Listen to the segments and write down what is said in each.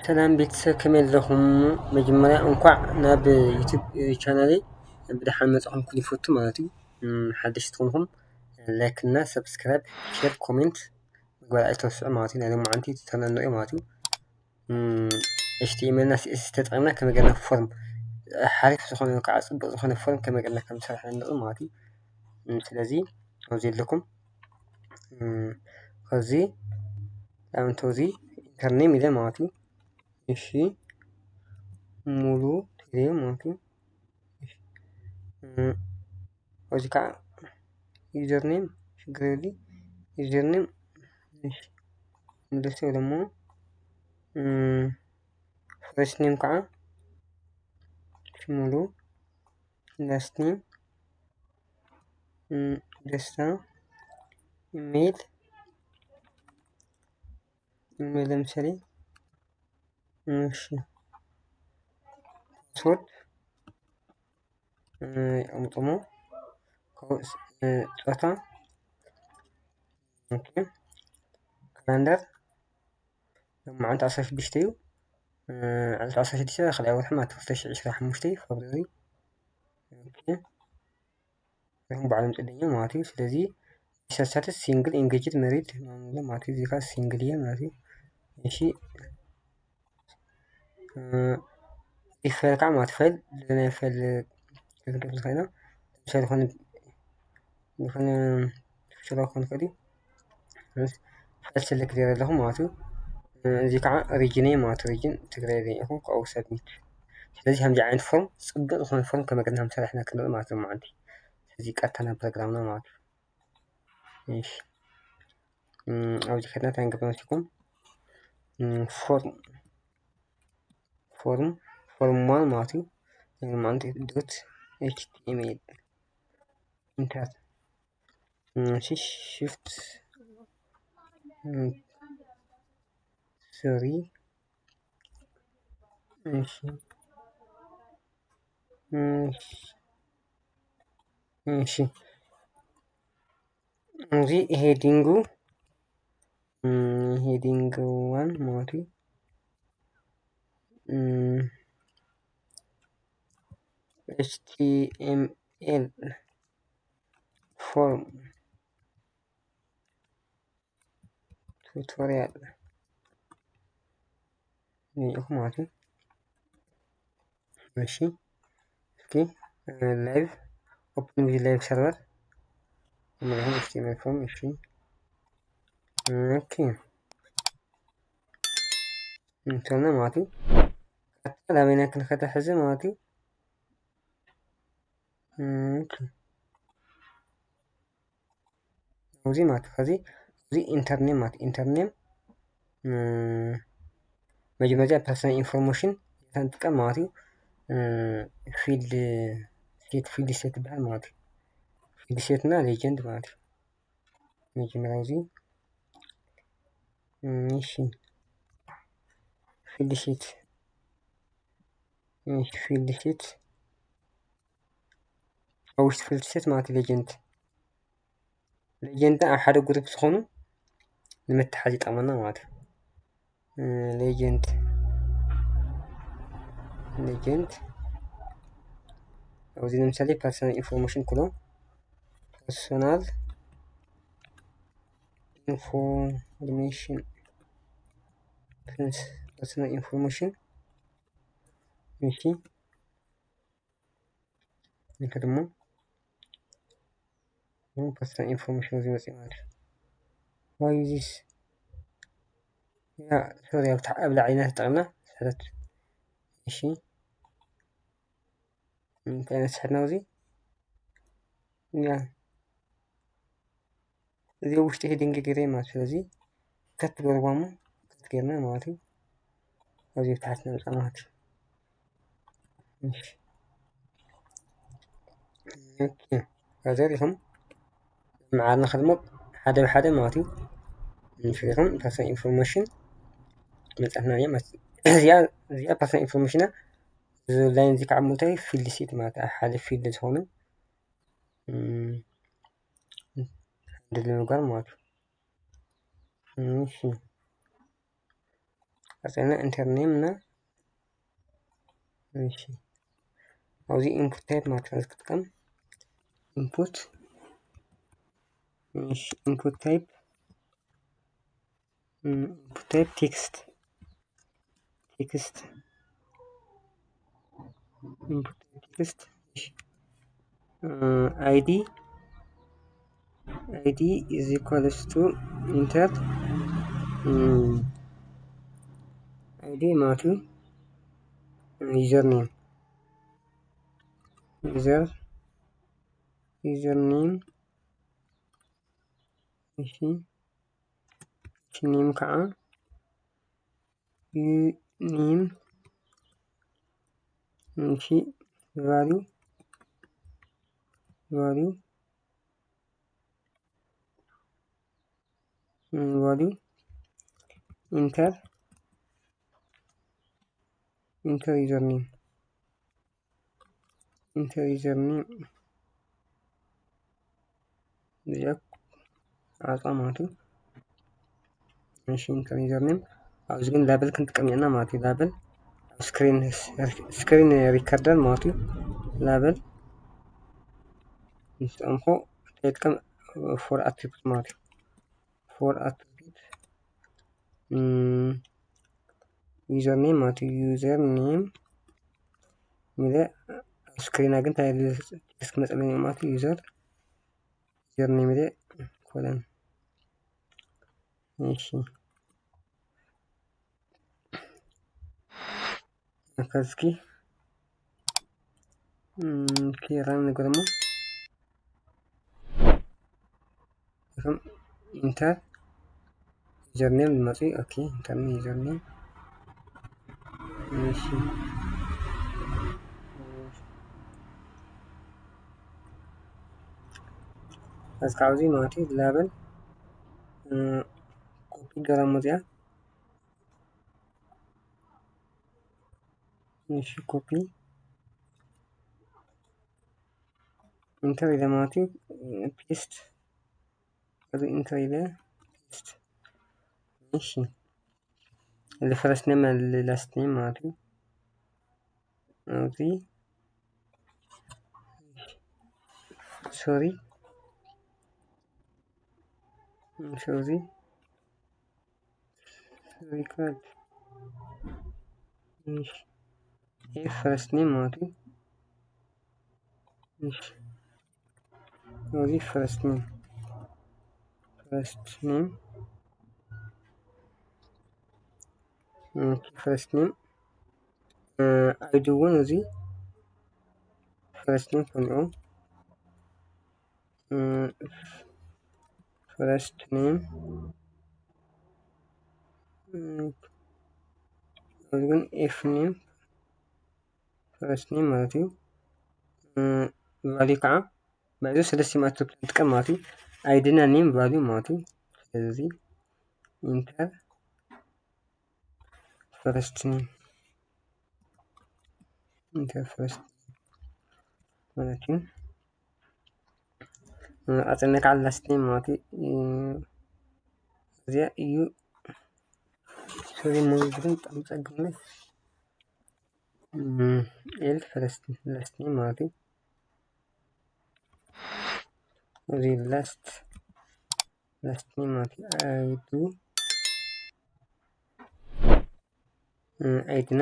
ሰላም ቤተሰብ፣ ከመይ ኣለኹም? መጀመርያ እንኳዕ ናብ ዩቱብ ቻናለይ ብደሓን መጻኹም ክብል ይፈቱ ማለት እዩ። እም፣ ሓደሽቲ ትኾንኩም ላይክ እና ሰብስክራይብ፣ ሼር፣ ኮሜንት ምግባር ኣይትረስዑ ማለት እዩ። ናይ ሎማዓንቲ ትተናንዑ ማለት እዩ። እም፣ ኤች ቲ ኤም ኤል እና ሲ ኤስ ኤስ ተጠቒምና ከመይ ጌርና ፎርም ሓሪፍ ዝኾነ ወይ ከዓ ጽቡቕ ዝኾነ ፎርም ከመይ ጌርና ከም ንሰርሕ ንርኢ ማለት እዩ። እም፣ ስለዚ ኣብዚ ኣለኩም። እም፣ ከዚ ኣብንቶ እዚ ኢንተርኔም ኢለ ማለት እዩ። እሺ፣ ሙሉ ቴሌ ማለት እዩ። እሺ፣ እም፣ እዚ ከዓ ዩዘርኔም ሽግር የብሉ። ዩዘርኔም፣ እሺ፣ ምልስ ወይ ደሞ፣ እም፣ ፈርስት ኔም ከዓ ሙሉ፣ ላስት ኔም፣ እም፣ ደስታ፣ ኢሜይል፣ ኢሜይል ለምሳሌ፣ እሺ፣ ፓስወርድ፣ እ፣ የቐምጥሞ፣ ከ-፣ እ፣ ጾታ፣ ኦኬ፣ ካላንደር፣ ሎማዓንቲ ዓሰርተ ሽዱሽተ እዩ። እ፣ ዕለት ዓሰርተ ሽዱሽተ ካልኣይ ወርሒ ማለት ክልተ ሽሕ ዕስራን ሓሙሽተን እዩ፣ ፌብሩዋሪ። ኦኬ። እዞም ባዕሎም ጥደኛ ማለት እዩ። ስለዚ፣ ስታተስ ሲንግል፣ ኢንጌጅድ፣ መሪድ ማለት እዩ። እዚ ከዓ ሲንግል እየ ማለት እዩ። እሺ፣ እ፣ ፋይል ከዓ ማለት ፋይል፣ ናይ ፋይል ክንከፍት ንኽእል ኢና። ለምሳሌ ዝኾነ፣ ዝኾነ ፒክቸር ክኾን ይኽእል እዩ። ፋይል ሰለክት ገይረ ኣለኹ ማለት እዩ። እዚ ከዓ ሪጅን እዩ ማለት እዩ። ሪጅን ትግራይ ሪጅን ኢኹም ካብኡ ሰብሚት። ስለዚ ከምዚ ዓይነት ፎርም፣ ጽቡቕ ዝኾነ ፎርም ከመይ ጌርና ከም ሰሪሕና ክንርኢ ማለት እዩ። መዓልቲ ስለዚ ቀጥታ ናብ ፕሮግራምና ማለት እዩ። እሺ። እም፣ ኣብዚ ከድና እንታይ ንገብር መሲልኩም? እም፣ ፎርም፣ ፎርም፣ ፎርም ዋን ማለት እዩ። ማለት ዶት ኤች ቲ ኤም ኤል ኢንተር። እም፣ እሺ፣ ሽፍት፣ እም፣ ሶሪ። እሺ። እሺ። እሺ። እዚ ሄዲንጉ፣ እም፣ ሄዲንግ ዋን ማለት እዩ። እም፣ ኤች ቲ ኤም ኤል ፎርም ቱቶሪያል ሪኢኹም ማለት እዩ። እሺ፣ እስኪ፣ እ፣ ላይቭ፣ ኦፕን ዊዝ ላይቭ ሰርቨር፣ ማለት ኤች ቲ ኤም ኤል ፎርም፣ እሺ። ኦኬ። እንተልና ማለት እዩ። ቀጥታ ላበይና ክንኸደ ሕዚ ማለት እዩ። ኦኬ። እዚ ማለት እዩ። ከዚ፣ እዚ ኢንተርኔም ማለት እዩ። ኢንተርኔም፣ እ፣ መጀመርያ ፐርሰናል ኢንፎርሜሽን እታ ንጥቀም ማለት እዩ። እ፣ ፊልድ ሴት፣ ፊልድ ሴት ይበሃል ማለት እዩ። ፊልድ ሴት እና ሌጀንድ ማለት እዩ። መጀመርያ እዚ፣ እ፣ እሺ፣ ፊልድ ሴት፣ እሺ፣ ፊልድ ሴት፣ ኣብ ውሽጢ ፊልድ ሴት ማለት እዩ ሌጀንድ። ሌጀንድ ኣብ ሓደ ግሩፕ ዝኾኑ ንምትሓዝ ይጠቕመና ማለት እዩ። እ፣ ሌጀንድ፣ ሌጀንድ፣ ኣብዚ ለምሳሌ ፐርሰናል ኢንፎርሜሽን ክሎ፣ ፐርሰናል ኢንፎርሜሽን፣ ፐርሰናል ኢንፎርሜሽን፣ እሺ፣ እንተ ድማ ፐርሰናል ኢንፎርሜሽን እዚ መጽእ ማለት እዩ። ዋይ ዚስ፣ ያ፣ ሶሪ፣ ኣብ ታዕ-፣ ኣብ ላዕሊና ተጠቕምና ስሕተት። እሺ፣ እንታይ ዓይነት ስሕተት ነው እዚ? ያ፣ እዚ ውሽጢ ሄዲንግ ገይረ ማለት፣ ስለዚ ከት ገርባሙ፣ ከት ገርና ማለት እዩ። ኣብዚ ብታሕቲ ነምጻ ማለት እዩ። እሺ። ኦኬ። ከዚ ሪኹም መዓርና ከድሞ ሓደ ብሓደ ማለት እዩ። እሺ፣ ሪኹም ፐርሰናል ኢንፎርሜሽን መጻትና እያ ማለት እዩ። እዚኣ፣ እዚኣ ፐርሰናል ኢንፎርሜሽና፣ እዚ ላይን እዚ ከዓ ምንታይ ፊልድ ሴት ማለት እዩ። ሓደ ፊልድ ዝኾነ፣ እም፣ ሃንድል ንምግባር ማለት እዩ። እሺ። ቀፂልና ኢንተር ኔም እና እሺ ኣብዚ ኢንፑት ታይፕ ማለት ነው ክትጥቀም ኢንፑት እሺ ኢንፑት ታይፕ ኢንፑት ታይፕ ቴክስት ቴክስት ኢንፑት ቴክስት id id is equals to ኢንተር id ማለት እዩ user name user user name እሺ name ከዓ name እሺ value value value ኢንተር ኢንተር user name ኢንተር user name እዚኣ ዓፃ ማለት እዩ። እሺ ኢንተር user name ኣብዚ ግን ላበል ክንጥቀም ኢና ማለት እዩ። ላበል screen screen recorder ማለት እዩ። ላበል ንስጠምኮ ተጠቀም for attribute ማለት እዩ። For attribute user name ማለት እዩ። User name ሚለ screen ና ግን እንታይ ቴክስት ክመፀለኒ ማለት እዩ። User user name ሚለ ኮለን እሺ ከዝኪ ኪራን ንግርሞ ከም ኢንተር user name ዝመጽእ okay ኢንተር user name እሺ እስካብዚ ማለት እዩ ላበል ኮፒ ገራ መዚኣ እሺ ኮፒ ኢንተር ኢለ ማለት እዩ ፔስት እዚ ኢንተር ኢለ ፔስት እሺ እዚ ፈረስት ኔም ላስት ኔም ማለት እዩ እዚ ሶሪ ሶሪ ሪከርድ ይህ ፈረስት ኔም ማለት እዩ። እሺ እዚ ፈረስት ኔም ፈረስት ኔም ፈረስት ኔም አይዲ እውን እዚ ፈረስት ኔም ከምኡ ፈረስት ኔም ግን ኤፍ ኔም ፈረስት ኔም ማለት እዩ። ቫሊዩ ከዓ ናይዚ ሰለስቲኦም ኣትሪቢዩት ንጥቀም ማለት እዩ። አይዲ እና ኔም ቫሊዩ ማለት እዩ። ስለዚ ኢንተር ፈረስት ኔም ኢንተር ፈረስት ማለት እዩ። ኣጽንካ ላስት ኔም ማለት እዩ። እዚኣ እዩ። ሶሪ ሙሉ ግን ጣም ጸግም ኤል ፈረስት ላስት ኔም ማለት እዩ። እዚ ላስት ላስት ኔም ማለት እዩ። አይዲ አይዲና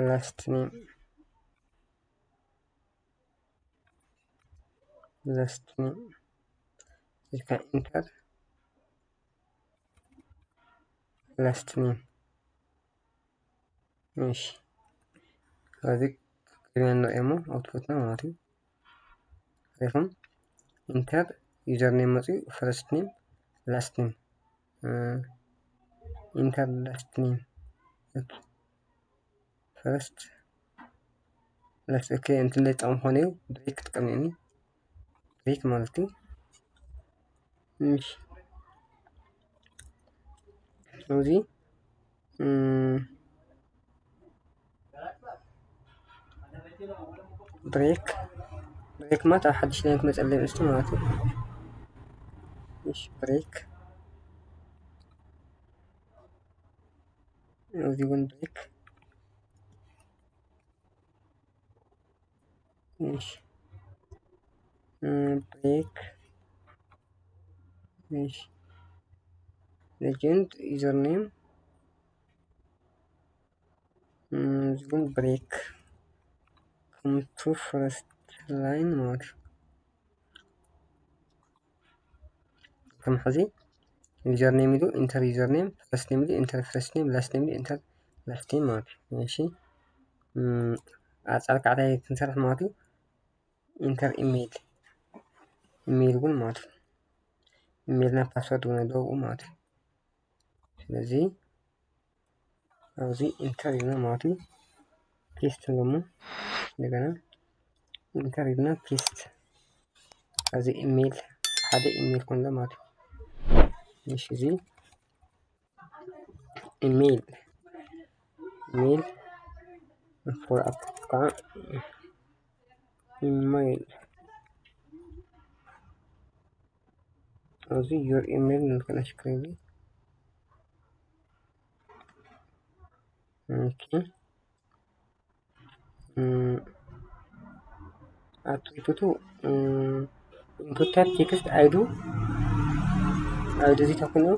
ላስት ኔም ላስት ኔም ኢልካ ኢንተር ላስት ኔም እሺ ስለዚ ቅድሚያ ንሪኦ እሞ ኣውትፑትና ማለት እዩ ሪኹም ኢንተር ዩዘር ኔም መፅኡ ፈረስት ኔም ላስት ኔም ኢንተር ላስት ኔም ፈረስት ላስት ኦኬ እንትን ላይ ጣም ኾነ ብሬክ ትቀምኒ ብሬክ ማለት እዩ እሺ እዚ ብሬክ ብሬክ ማለት ኣብ ሓድሽ ላይን ክመፀለይ ምስቲ ማለት እዩ እሺ ብሬክ እዚ እውን break። እሺ፣ break። እሺ፣ legend username። እዚ እውን break። Come to first line ማለት እዩ። ከም ሕዚ username ኢሉ enter username፣ first name ኢሉ enter first name፣ last name ኢሉ enter last name ማለት እዩ። እሺ፣ ኣጻል ካዕታይ ክንሰርሕ ማለት እዩ። Enter email፣ email እውን ማለት እዩ። Email ና password እውን ኣለዎ ማለት እዩ። ስለዚ ኣብዚ enter ኢልና ማለት እዩ። Paste ንገሞ እንደገና enter ኢልና paste። ኣብዚ email ሓደ email ኮንለ ማለት እዩ። እሺ፣ እዚ email፣ email for ኣካ email። ኣብዚ your email ንልክና ሽክሪን። ኦኬ፣ ኣትሪቡቱ input type text ID፣ ID እዚ ተኮይኑ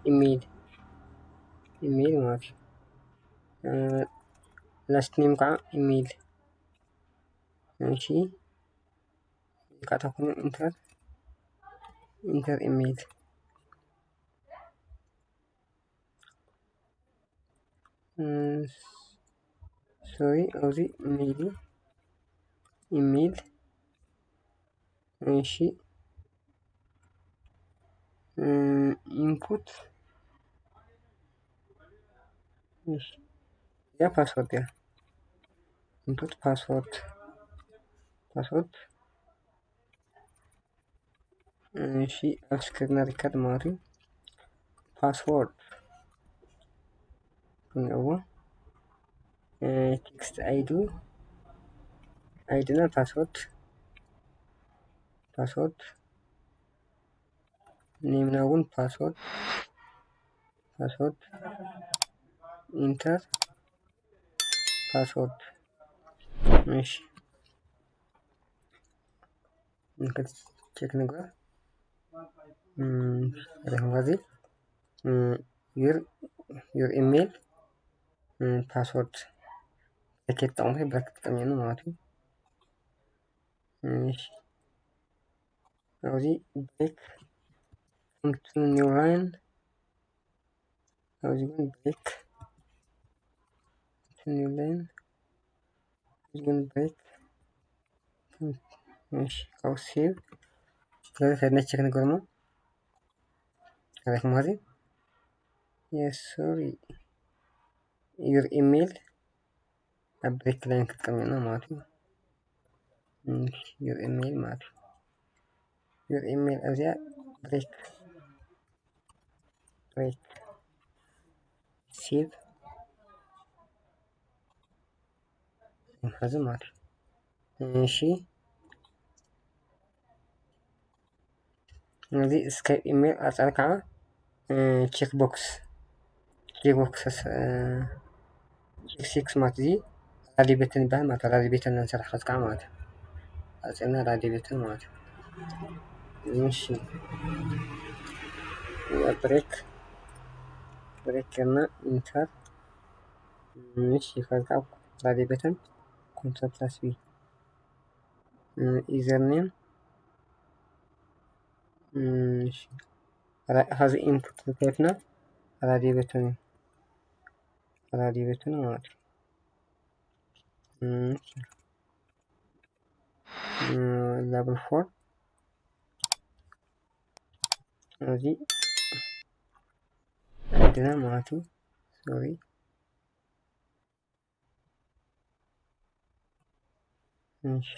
email፣ email ማለት እዩ። Last name ከዓ email። እሺ፣ ከዓ ተኮይኑ enter፣ enter email። ሶሪ፣ ኣብዚ email፣ email። እሺ፣ input፣ እሺ፣ ያ password ያ input password፣ password። እሺ፣ ኣብ ስክሪንና ሪከርድ ማለት እዩ። Password ክንእዎ፣ text ID፣ ID ና password፣ password name ና እውን password፣ password enter password። እሺ፣ ቸክ ንግበር። ረክባ እዚ your፣ your email password ብራኬት ተጠቕምካ ብራኬት ተጠቕሚና ማለት እዩ። እሺ፣ ኣብዚ break፣ come to new line። ኣብዚ ግን break፣ come to new line። እዚ ግን break። እሺ፣ ካብ save። ስለዚ ከድና ቸክ ንገርሞ። ረክማ እዚ፣ yes፣ sorry፣ your email ኣብ break line ክትቀምጥና ማለት እዩ። እሺ፣ your email ማለት እዩ። Your email ኣብዚኣ break፣ break፣ save። እዚ ማለት እዩ። እሺ፣ እዚ እስከ email ኣጻሪ ከዓ check box፣ check box፣ check six ማለት እዚ ራዲ በተን ይበሃል ማለት ራዲ በተን እንሰርሕ ከስካ ማለት ኣጽና ራዲ በተን ማለት። እሺ፣ break፣ break ና enter። እሺ፣ ከዛ ራዲ በተን control plus B፣ username። እሺ፣ ራ-፣ ሀዚ input type ና ራዲ በተን፣ ራዲ በተን ማለት ነው። እሺ፣ level four እዚ ID ና ማለት እዩ። ሶሪ። እሺ፣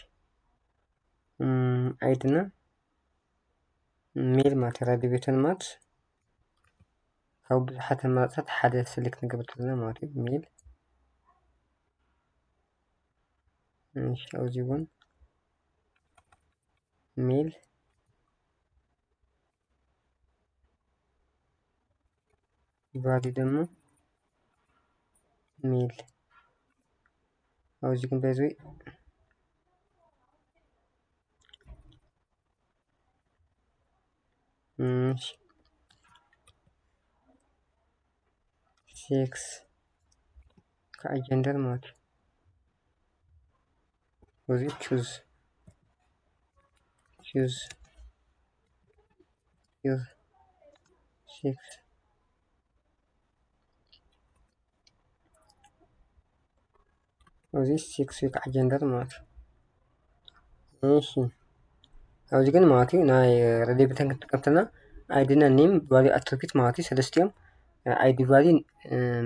ID ና ሜል ማለት ራዲ በተን ማለት ካብ ብዙሓት ኣማራፅታት ሓደ select ንገብር ዘለና ማለት እዩ። ሜል። እሺ፣ ኣብዚ እውን ሜል። ቫሊ ደግሞ ሜል። ኣብዚ ግን በዚ ሴክስ ከዓ ጀንደር ማለት እዩ። እዚ ቹዝ ቹዝ ዩር ሴክስ እዚ ሴክስ ወይ ከዓ ጀንደር ማለት እዩ። እሺ ኣብዚ ግን ማለት እዩ ናይ ረድኤት ቤተን ክንጥቀም ከለና ኣይዲ እና ኔም ቫልዩ ኣትሪቢዩት ማለት እዩ። ሰለስቲኦም ኣይዲ ቫልዩ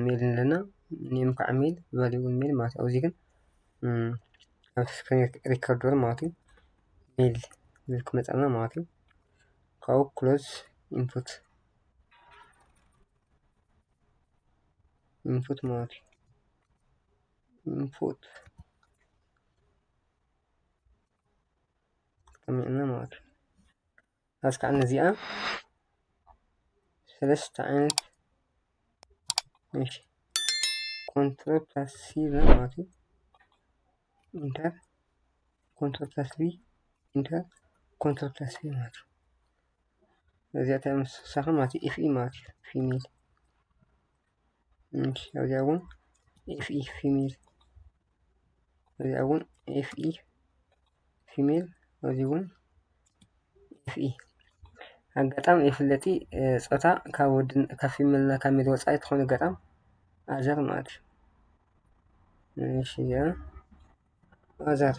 ሜል ኣለና፣ ኔም ከዓ ሜል፣ ቫልዩ እውን ሜል ማለት እዩ። ኣብዚ ግን ኣብ ስክሪን ሪከርደር ማለት እዩ ሜል ዝብል ክመፀና ማለት እዩ። ካብኡ ክሎዝ ኢንፑት ኢንፑት ማለት እዩ። ኢንፑት ኣስቀሚጥና ማለት እዩ። ኣብዚ ከዓ ነዚኣ ሰለስተ ዓይነት እሺ ኮንትሮል ፕላስ ሲ ማለት እዩ። ኢንተር ኮንትሮል ፕላስ ቢ ኢንተር ኮንትሮል ፕላስ ቢ ማለት እዩ። እዚኣ እንታይ ምሳኻ ማለት እዩ? ኤፍ ኢ ማለት እዩ። ፊሜል እሺ ኣብዚኣ እውን ኤፍ ኢ ፊሜል እዚኣ እውን ኤፍ ኢ ፊሜል እዚ እውን ኤፍ ኢ ኣጋጣሚ ይፍለጢ ጾታ ካብ ወድን ካብ ፊሜልና ካብ ሜል ወፃኢ ትኾነ ኣጋጣሚ ኣዘር ማለት እዩ። እሺ እዚኣ ኣዘር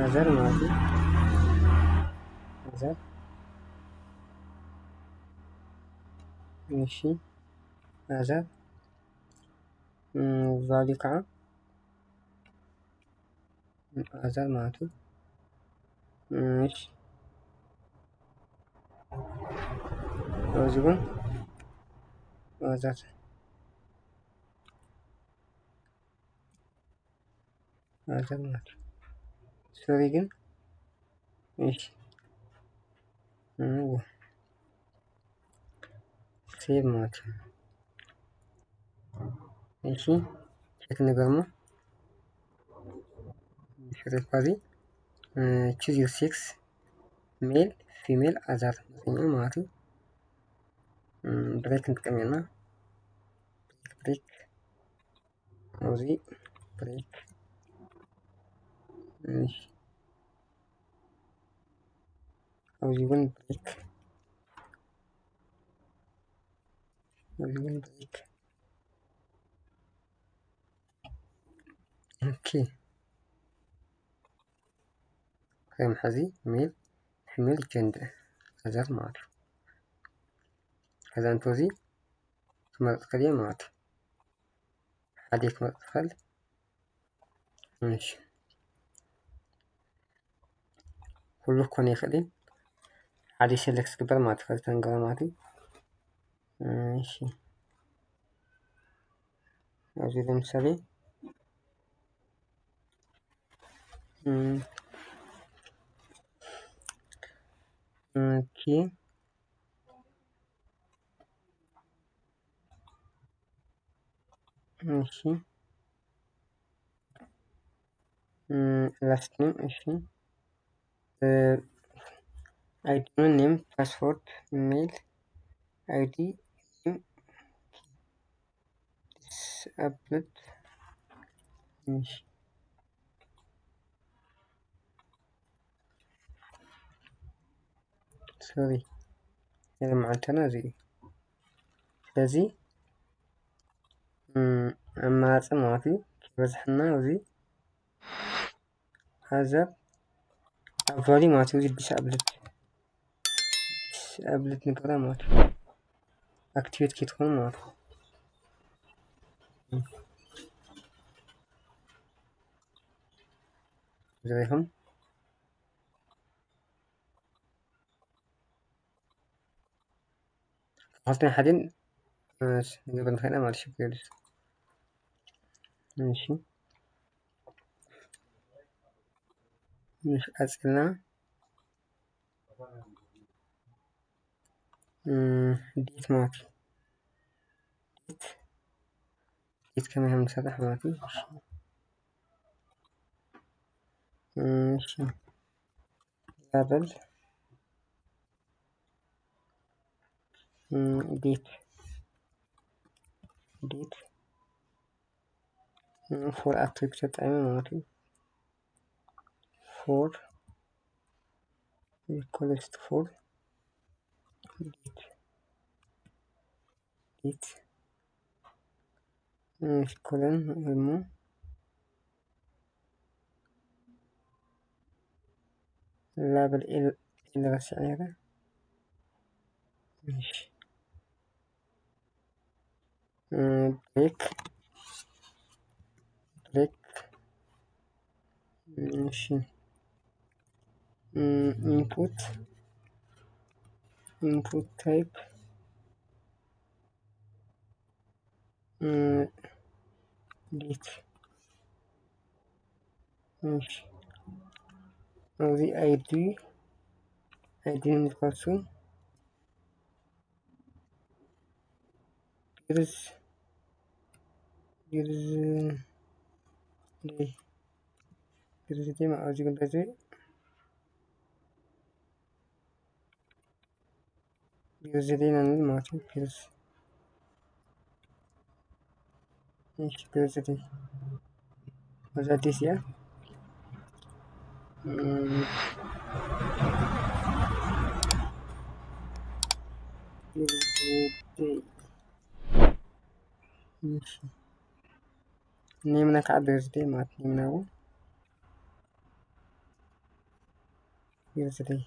ኣዘር ማለት እዩ። ኣዘር እሺ ኣዘር ቫልዩ ከዓ ኣዘር ማለት እዩ። እሺ እዚ እውን ኣዘር ኣዘር ማለት እዩ። ሶሪ ግን እሺ እዎ ሴቭ ማለት እዩ። እሺ ቼክ ንገርሞ ሽረፋዚ ቹዝ ዩር ሴክስ ሜል ፊሜል ኣዘር መፅኛ ማለት እዩ። ብሬክ ንጥቀም ኢና። ብሬክ ኣብዚ ብሬክ እሺ ኣብዚ እውን ብሬክ ኣብዚ እውን ብሬክ ኦኬ ከም ሕዚ ሜል ፊሜል ጀንደር ኣዘር ማለት እዩ። ከዛ እንቶ እዚ ክመርፅ ከድየ ማለት እዩ። ሓደ ክመርፅ ክእል እሺ ኩሉ ክኾን ይኽእል እዩ። ሓደ ሴሌክት ዝግበር ማለት እዩ። ከዚ ተንገረ ማለት እዩ። እሺ ኣብዚ ለምሳሌ እም፣ ኦኬ እሺ ላስት ኔም እሺ ID ኔም ፓስወርድ ኢሜይል ID ኔም ዲስኣብልድ እሺ ሶሪ የለማዓልተና እዚ እዩ። ስለዚ ኣማራፂ ማለት እዩ ክበዝሐና እዚ ሃዘር ኣብ ቫልዩ ማለት እዩ። እዚ ዲስኣብልድ ዲስኣብልድ ንገብራ ማለት እዩ። ኣክቲቬት ከይትኾኑ ማለት እዩ። ዝረኢኹም ክልተን ሓደን ንገብር ንኽእል ማለት ሽግር የለን። እሺ ምስ ቀፅልና ዴት ማለት ዴት ዲት ከመይ ከም ንሰርሕ ማለት እዩ። እሺ፣ እሺ፣ ላበል ዲት ዲት ፎር ኣትሪቢዩት ተጠቒመ ማለት እዩ። ፎር ኢኳልስ ቱ ፎር ዲት ዲት ኮለን እሞ ላበል ኤል ኤል ረሲዐ ነይረ። እሺ፣ ብሬክ ብሬክ እሺ፣ ኢንፑት ኢንፑት ታይፕ ዲት እሺ፣ ኣብዚ ኣይዲ ኣይዲ ንምዝካሱ ቢርዝ ቢርዝ ዴይ ቢርዝ ዴይ ኣብዚ ጉዳይ እዚ ቢርዝ ዴይ ኢና ንብል ማለት እዩ። ቢርዝ እሺ፣ ቢርዝ ዴይ እዛ ኣዲስ እያ። እም፣ ቢርዝ ዴይ እሺ፣ ኔምና ከዓ ቢርዝ ዴይ ማለት ኔምና እውን ቢርዝ ዴይ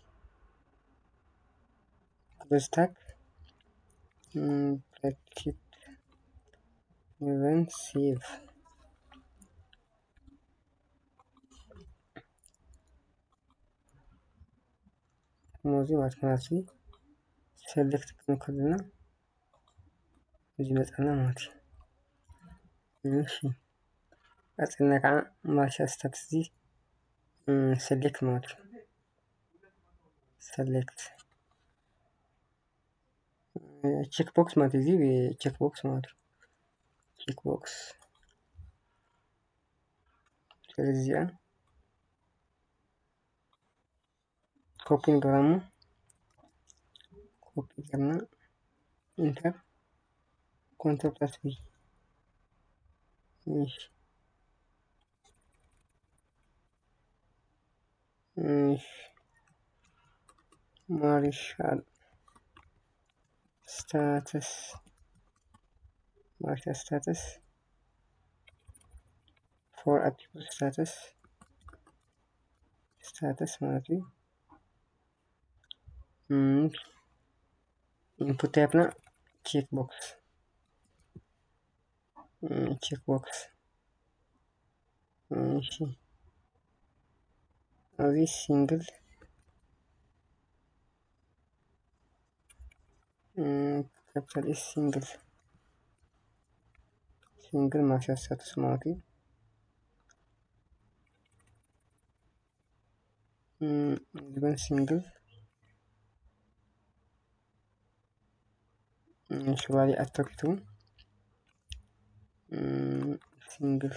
ክሎዝ ታግ ብራኬት ኢቨን ሴቭ ሞዚ ማለት ከናሲ ሴሌክት ክንከልና እዚ መፀና ማለት እዩ። እሺ፣ ቀፂልና ከዓ ማርሻ ስታትስ እዚ ሴሌክት ማለት እዩ። ሴሌክት ቼክ ቦክስ ማለት እዩ። እዚ ቼክ ቦክስ ማለት እዩ። ቼክ ቦክስ ስለዚ እዚኣ ኮፒ ንገብራ እሞ ኮፒ ገርና ኢንተር ኮንትሮል ፕላስ ቢ እሺ እሺ ማርሻል ስታተስ ማርሻል ስታተስ ፎር ኣትሪቢዩት ስታተስ ስታተስ ማለት እዩ። ኢንፑት ታይፕና ቼክ ቦክስ ቼክ ቦክስ እሺ ኣብዚ ሲንግል ካፒታል ኤስ ሲንግል ሲንግል ማርሻል ስታተስ ማለት እዩ። እዚበን ሲንግል ሽባሊ ኣተኪቱ ሲንግል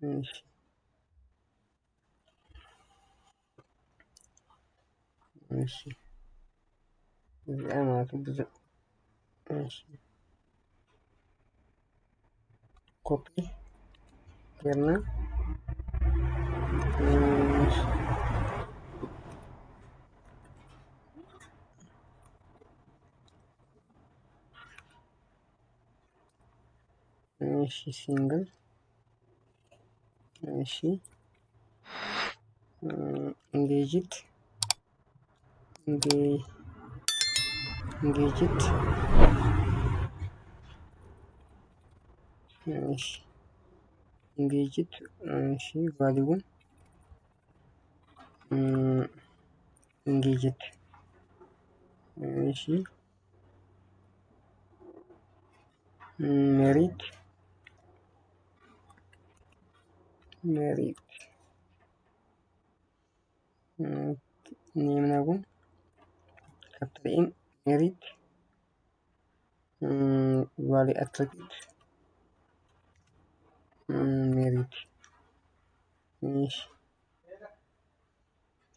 እሺ እሺ እዚኣ ማለት ብዙ እሺ ኮፒ ጌርና እሺ ሲንግል እሺ ኢንጌጅድ ኢንጌጅድ እሺ ኢንጌጅድ እሺ ቫሊዩን ኢንጌጅድ እሺ ሜሪት ሜሪት ኔምና እውን ካፒታል ኤም ሜሪት ቫሊ ኣትሪቢዩት እሺ፣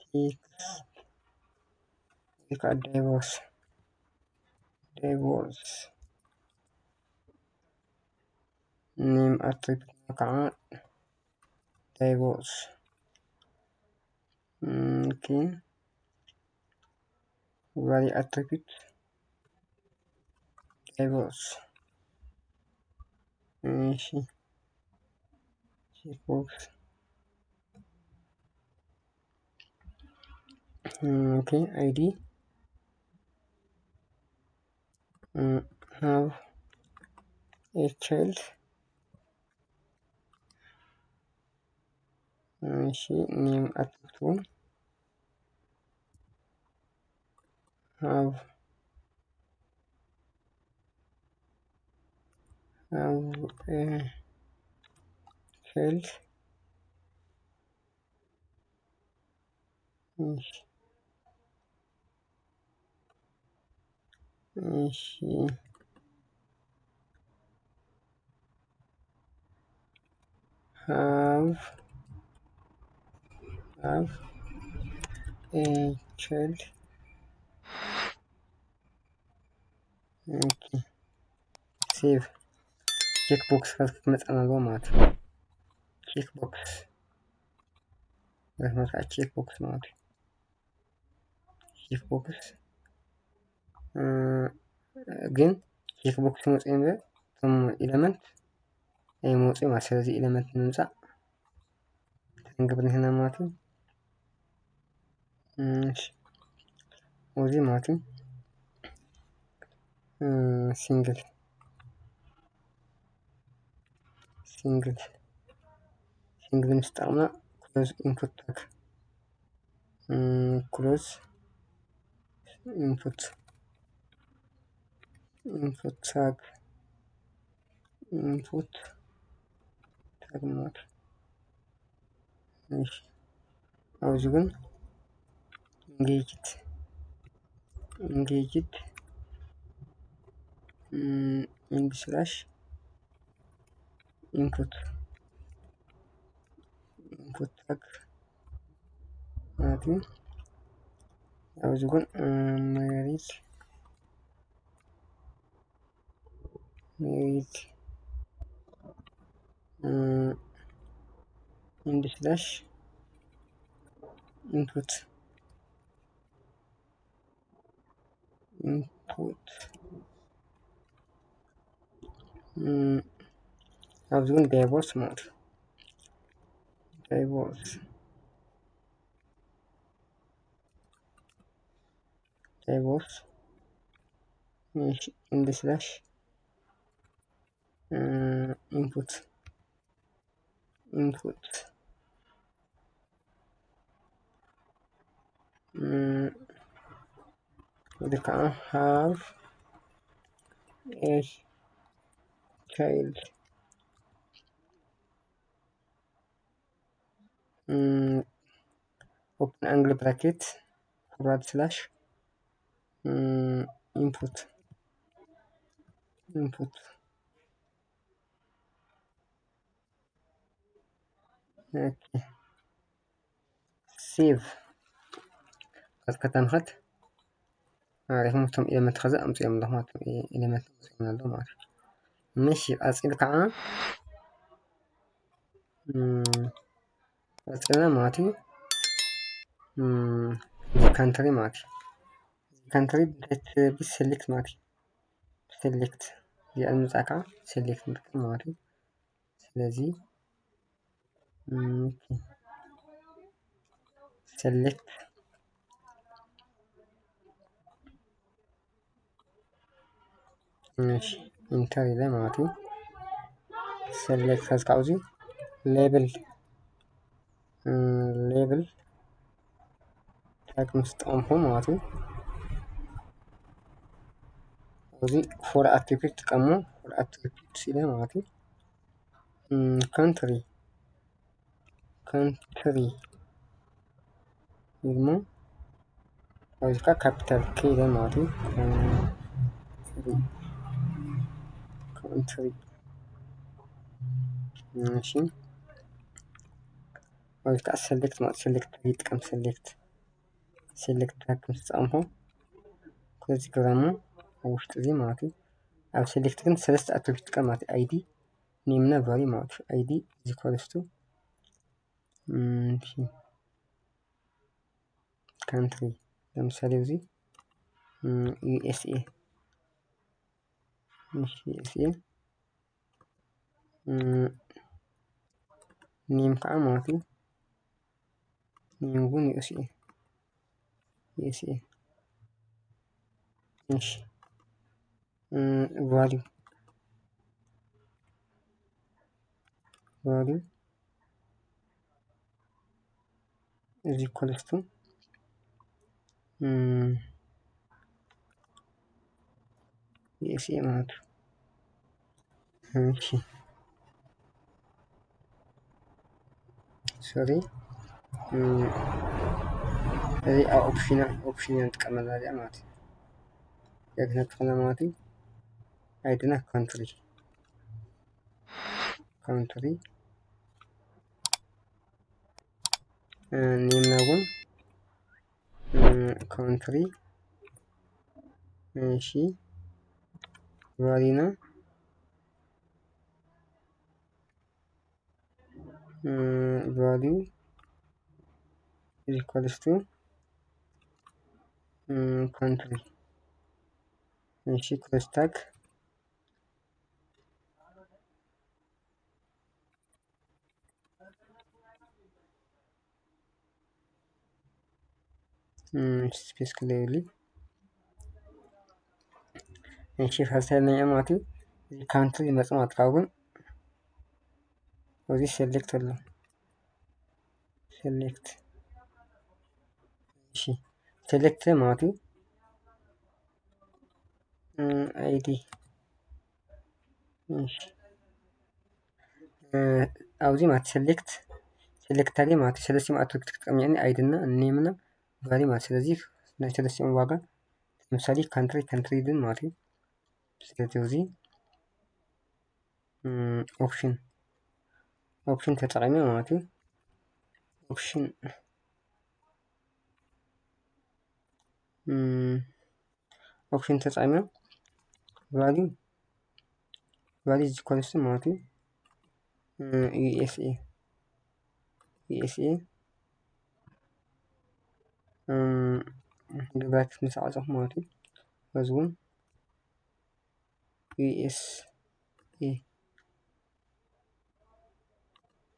text፣ ወይ ከዓ divorce፣ divorce name attribute ከዓ divorce። ኦኬ፣ value attribute divorce። እሺ፣ checkbox። ኦኬ፣ I D have a child። እሺ፣ name attribute have have a child። እሺ፣ እሺ፣ have have a child። ኦኬ፣ save። ቼክ ቦክስ ክትመጻና ኣለዎ ማለት እዩ። ቼክ ቦክስ፣ ቼክ ቦክስ ማለት እዩ። ቼክ ቦክስ ግን ቼክ ቦክስ መጽኡ እምበር እቶም ኤለመንት ኣይመጽኡ ማለት። ስለዚ ኤለመንት ንምምጻእ ክንገብር ንህና ማለት እዩ። እሺ፣ እዚ ማለት እዩ። ሲንግል ሲንግል ሲንግል ምስ ጠቕምና ክሎዝ ኢንፑት ታግ፣ ክሎዝ ኢንፑት ኢንፑት ታግ ኢንፑት ታግ ማለት። እሺ፣ ኣብዚ ግን ኢንጌጅድ ኢንጌጅድ ኢንድ ስላሽ ኢንፑት ኢንፑት ታግ ማለት እዩ። ኣብዚ ግን ሜሪት ሜሪት ኢንድ ስላሽ ኢንፑት ኢንፑት ኣብዚ ግን ዳይቮርስ ማለት እዩ። ዳይቮርስ ዳይቮርስ ኢንድ ስላሽ ኢንፑት ኢንፑት እዚ ከዓ ሃቭ ኤ ቻይልድ ኦፕን ኣንግል ብራኬት ፎርዋርድ ስላሽ ኢንፑት ኢንፑት ኦኬ ሴቭ ቀጥታ ንኸድ ኣሪኹም እቶም ኤለመንት ኸዚ ኣምፅኦም ኣለኹ ማለት እቶም ኤለመንት ኣምፅኦም ኣለኹ ማለት እዩ። ምሽ ቀፂል ከዓ ቀፂልና ማለት እዩ ካንትሪ ማለት እዩ። ካንትሪ እንታይ ትብል ሴሌክት ማለት እዩ። ሴሌክት እዚኣ ንምፃእ ከዓ ሴሌክት ንጥቀም ማለት እዩ። ስለዚ ሴሌክት ኢንተር ኢለ ማለት እዩ። ሴሌክት ከዚ ካብዚ ሌብል ሌብል ታግ ምስ ጠቐምኩ ማለት እዩ። እዚ ፎር ኣትሪቢዩት ጥቀሙ ፎር ኣትሪቢዩት ኢለ ማለት እዩ። ካንትሪ ካንትሪ ኢልሞ ኣብዚ ከዓ ካፒታል ኬ ኢለ ማለት እዩ። ካንትሪ እሺ ወይ ከዓ select ማለት select tag ይጥቀም። Select select tag ምስ ተጠቐምኩ፣ ከዚ ግራሙ ኣብ ውሽጢ እዚ ማለት እዩ። ኣብ select ግን ሰለስተ attribute ይጥቀም ማለት እዩ። ID፣ name እና value ማለት እዩ። ID is equals to፣ እም፣ እሺ፣ country፣ ለምሳሌ እዚ፣ እም፣ USA፣ እሺ፣ USA፣ እም፣ name ከዓ ማለት እዩ። Name እውን USA፣ USA። እሺ፣ እም፣ value፣ value is equals to፣ እም፣ USA ማለት እዩ። እሺ፣ sorry፣ እም፣ እዚ ኣብ option፣ option እያ ንጥቀመላ እዚኣ ማለት እዩ። እዚኣ ክንጥቀመላ ማለት እዩ። ID እና country፣ country፣ እ፣ name እና እውን፣ እ፣ country፣ እሺ፣ value እና፣ እ፣ value is equals to፣ እ፣ country፣ እሺ፣ cross tag፣ እም፣ space ክለየሉ። እሺ፣ ፈርሳይ ነኝ ማለት እዩ። እዚ country ይመጽእ ማለት ካብኡ ግን እዚ select ኣሎ። Select፣ እሺ፣ select ማለት እዩ። እም፣ ID፣ እሺ፣ እ፣ ኣብዚ ማለት select፣ select tag ማለት እዩ። ሰለስቲኦም attribute ክትጥቀም እኒአኒ፣ ID እና name እና value ማለት። ስለዚ ናይ ሰለስቲኦም ዋጋ፣ ለምሳሌ country፣ country ግን ማለት እዩ። ስለዚ እዚ፣ እም፣ option፣ option ተጠቒመ ማለት እዩ። Option፣ እም፣ option ተጠቒመ value፣ value is equals to ማለት እዩ፣ እ፣ USA፣ USA፣ እም፣ bracket ምስ ዓጸኹ ማለት እዩ። በዚ እውን USA፣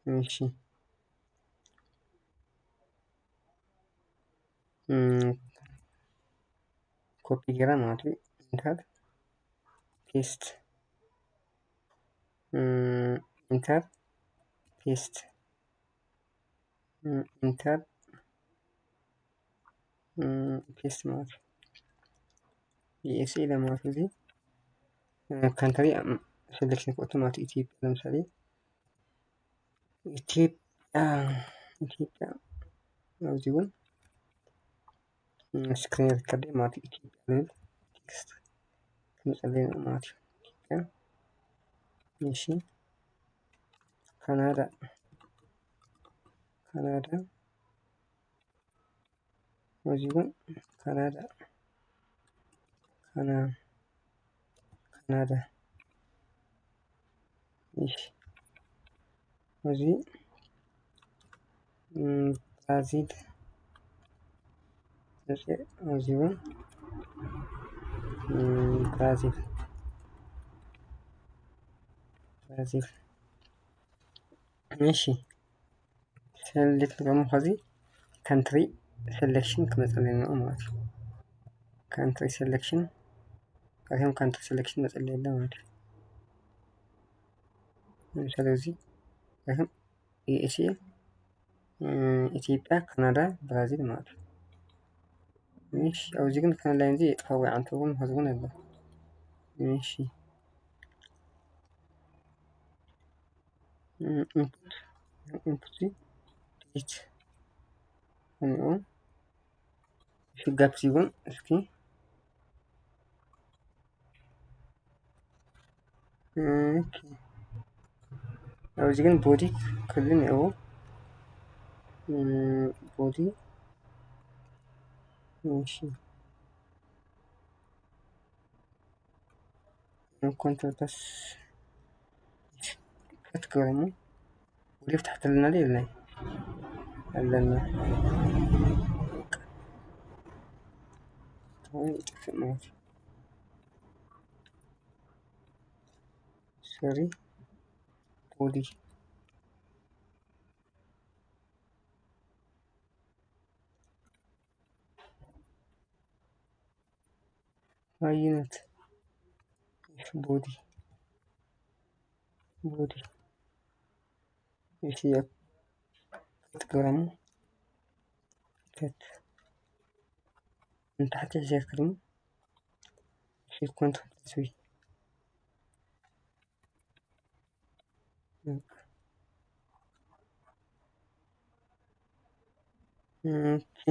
እሺ፣ እም፣ copy ገይረ ማለት እዩ። Enter፣ paste፣ እም፣ enter፣ paste፣ እም፣ enter፣ እም፣ paste ማለት እዩ። USA ለማለት እዚ፣ እ፣ country፣ እም፣ selection ክእቱ ማለት እዩ። ኢትዮጵያ ለምሳሌ፣ ኢትዮጵያ፣ ኢትዮጵያ ኣብዚ እውን፣ እም፣ screen record ማለት እዩ። ኢትዮጵያ ዝብል text ክመፀለይ ነው ማለት እዩ። ኢትዮጵያ፣ እሺ፣ ካናዳ፣ ካናዳ፣ እዚ እውን ካናዳ፣ ካና-፣ ካናዳ። እሺ፣ እዚ፣ እም፣ ብራዚል፣ እዚ፣ እዚ እውን፣ እም፣ ብራዚል፣ ብራዚል። እሺ፣ select ደግሞ ከዚ country selection ክመፀለይ ነው ማለት እዩ። Country selection፣ ከዚም country selection መፀለይ የለ ማለት እዩ። ስለዚህ፣ ከዚም USA፣ እ፣ ኢትዮጵያ፣ ካናዳ፣ ብራዚል ማለት እዩ። እሺ፣ ኣብዚ ግን ካናዳ እንጂ የጥፋ ወይ ዓንተ እውን ከዚ እውን ኣሎ። እሺ። እ፣ input፣ input delete። እኒኦ። እሺ፣ gap ሲሆን እስኪ። ኦኬ። ኣብዚ ግን body ክልል እኒኦ። ቦዲ። እሺ፣ ኮንትሮል ፕላስ ክትገርሙ ወደ ታሕቲ ኣለና ዶ የለን? ኣለና። ወይ ይጠፍእ ማለት እዩ። ሶሪ፣ ቦዲ። ኣይነት ቦዲ፣ ቦዲ። እሺ፣ ክትገርሙ ከት ንታሕቲ ሸክርሙ። እሺ፣ ኮንትሮል ፕላስ ቪ። ኦኬ።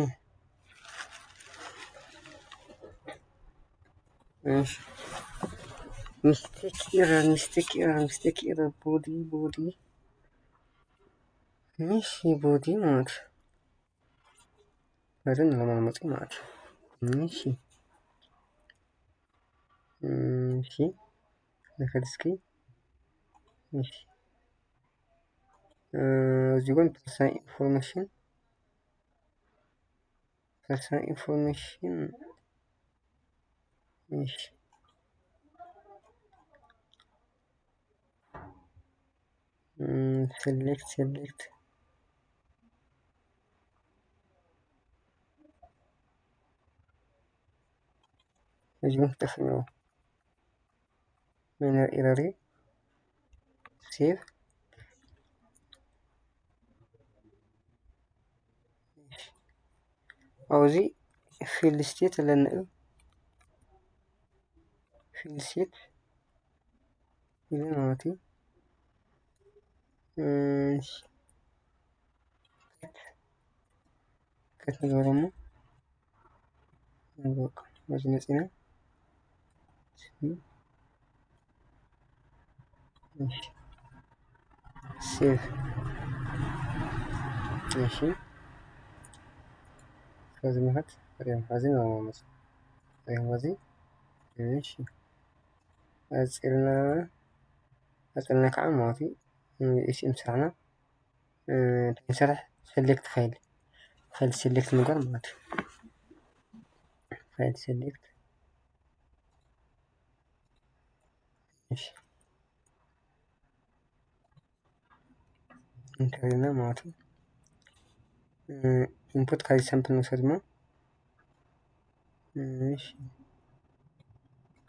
እሺ። ሚስቴክ ኤረር፣ ሚስቴክ ኤረር፣ ሚስቴክ ኤረር። ቦዲ፣ ቦዲ። እሺ፣ ቦዲ ማለት በደንብ ለማመጡ ማለት ነው። እሺ። እሺ። ንኸድ እስኪ። እሺ። እ፣ እዚህ ጎን ፐርሰናል ኢንፎርሜሽን፣ ፐርሰናል ኢንፎርሜሽን። እሺ። እም፣ ሴሌክት፣ ሴሌክት። እዚኦም ክጠፍኡ ኣለዎ። ማይነር ኤረር እዩ። ሴቭ። ኣብዚ ፊልድ ስቴት ኣለና እዩ። ፊልድ ስቴት ኢሉ ማለት እዩ። እሺ፣ ከት ንገሮሞ። በቃ፣ በዚ መጺና። እሺ። ሴቭ። እሺ። ከዚ ምኸት ሪም ሐዚ ነው ማለት ሪም ሐዚ። እሺ። ቀጺልና፣ ቀጺልና ከዓ ማለት እዩ። እሺ፣ ምስራሕና፣ እ፣ እንታይ ንሰርሕ? ሴሌክት ፋይል። ፋይል ሴሌክት ምግባር ማለት እዩ። ፋይል ሴሌክት። እሺ። ኢንተር ኢልና ማለት እዩ። እ፣ ኢንፑት ካብዚ ሳምፕል ንውሰድ እሞ። እሺ።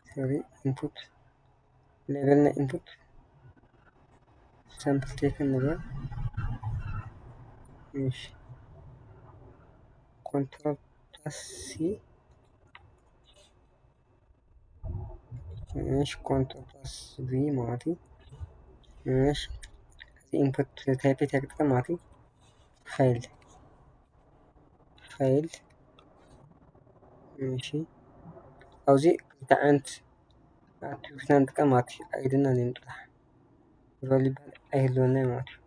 ሶሪ፣ ኢንፑት ሌቨል ናይ ኢንፑት ሳምፕል ቴክን ንብል። እሺ። ኮንትሮል ፕላስ ሲ። እሺ፣ ኮንትሮል ፕላስ ቪ ማለት እዩ። እሺ፣ እዚ ኢንፑት ታይፕ እንታይ ክጥቀም ማለት እዩ? ፋይል፣ ፋይል። እሺ፣ ኣብዚ ክልተ ዓይነት ኣትሪቢዩት ንጥቀም ማለት እዩ። ኣይዲ እና ኔም ጥራሕ፣ ቫልዩ ባር ኣይህልወና ማለት እዩ።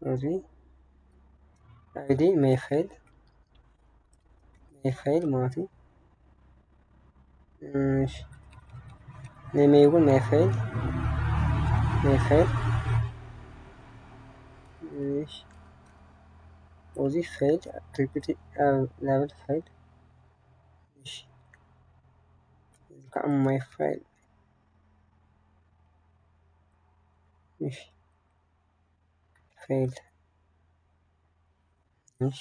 እዚ ኣይዲ ማይ ፋይል፣ ማይ ፋይል ማለት እዩ። እሺ፣ ናይ ማይ እውን ማይ ፋይል፣ ማይ ፋይል። እሺ፣ እዚ ፋይል ኣትሪቢዩት ኣብ ላብል ፋይል። እሺ፣ እዚ ከዓ ማይ ፋይል። እሺ፣ ፋይል። እሺ፣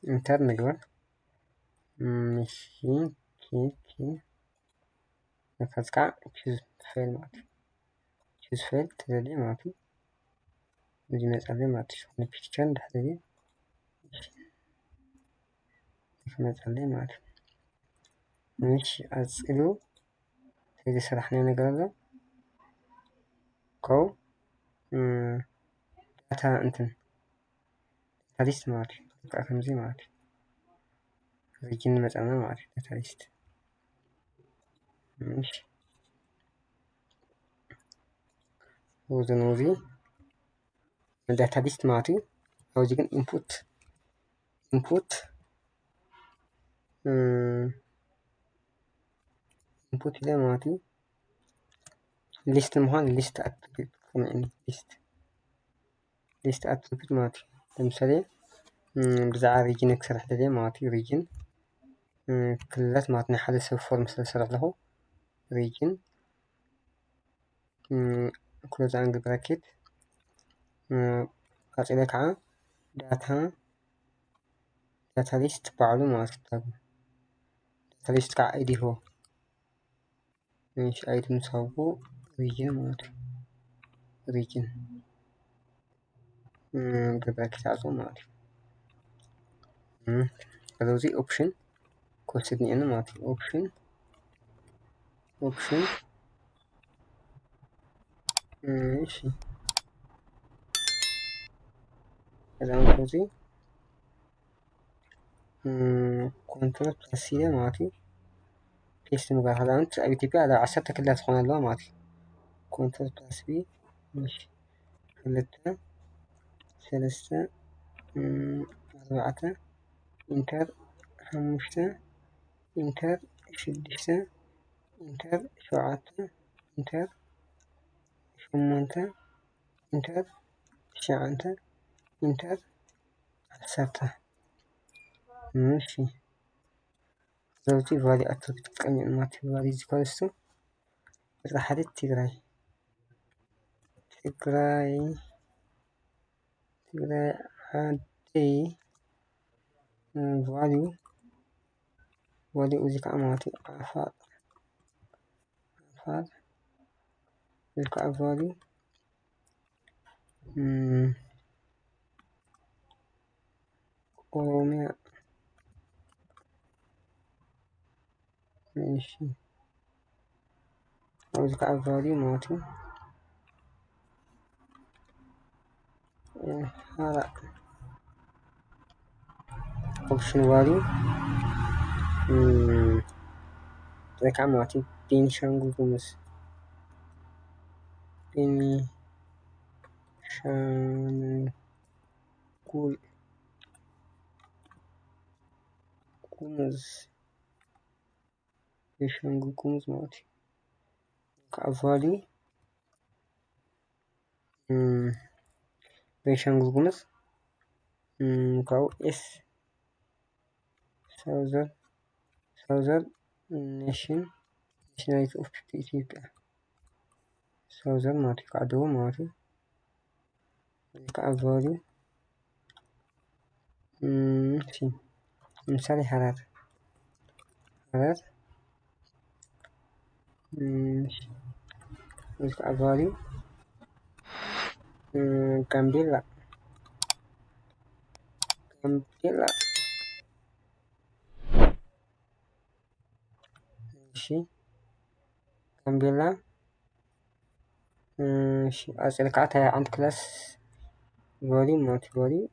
ኢንተር ንግበር። እሺ፣ ኦኬ፣ ኦኬ። ከዚ ከዓ ቹዝ ፋይል ማለት እዩ። ቹዝ ፋይል ትደልዩ ማለት እዩ። እዚ መጻለይ ማለት እዩ። ዝኾነ ፒክቸር እንድሕር ደልዩ፣ እሺ፣ እዚ መጻለይ ማለት እዩ። እሺ፣ ቀጺሉ እዚ ዝሰራሕናዮ ነገር ኣሎ። ኮው፣ እ፣ ዳታ እንትን ዳታ ሊስት ማለት እዩ። በቃ ከምዚ ማለት እዩ። ሪጅን መጻና ማለት እዩ። ዳታ ሊስት። እሺ። እዚ ነው እዚ። data list ማለት እዩ። ኣብዚ ግን input input input ኢለ ማለት እዩ። list ንምዃን list attribute ከመይ list list attribute ማለት እዩ። ለምሳሌ ብዛዕባ region ክሰርሕ ደልየ ማለት እዩ። region ክልላት ማለት ናይ ሓደ ሰብ form ስለ ዝሰርሕ ኣለኹ። region close angle bracket ቀፂለ ከዓ data data list ባዕሉ ማለት እዩ። data list ከዓ id ይህቦ። እሺ id ምስ ሃብኩ region ማለት እዩ። region ብብራኬት ኣጽው ማለት እዩ። ከዚ option ክወስድ እኒአኒ ማለት እዩ። option option እሺ ከዛ እዚ control plus c ማለት እዩ። paste ምግባር ከዛ ኣብ ኢትዮጵያ ኣብ ዓሰርተ ክልተ ትኾን ኣለዋ ማለት እዩ። control plus b እሺ ክልተ ሰለስተ ኣርባዕተ enter ሓሙሽተ enter ሽዱሽተ enter ሸውዓተ enter ሸሞንተ enter ትሽዓተ enter ዓሰርተ እሺ ዘውቲ value attribute ክትቀይር ማለት እዩ። value equals to ቁፅሪ ሓደ ትግራይ ትግራይ ትግራይ ዓደይ value value እዚ ከዓ ማለት እዩ ዓፋር ዓፋር እዚ ከዓ value ኦሮሚያ እሺ ኣብዚ ከዓ value ማለት እዩ። ኣምሓራ option value እንታይ ከዓ ማለት እዩ። ቤኒሻንጉል ጉሙዝ ቤኒሻንጉል ጉሙዝ ቤኒሻንጉል ጉሙዝ ማለት እዩ። ከዓ value ቤኒሻንጉል ጉሙዝ ካብኡ s southern southern nation nationality of ኢትዮጵያ southern ማለት እዩ። ከዓ ደቡብ ማለት እዩ። ከዓ value እሺ ንምሳሌ ሃረር ሃረር እሺ ከዓ value ጋምቤላ ጋምቤላ እሺ ጋምቤላ እሺ ቀፂል ከዓ እንታይ ዓይነት ክላስ value ማለት value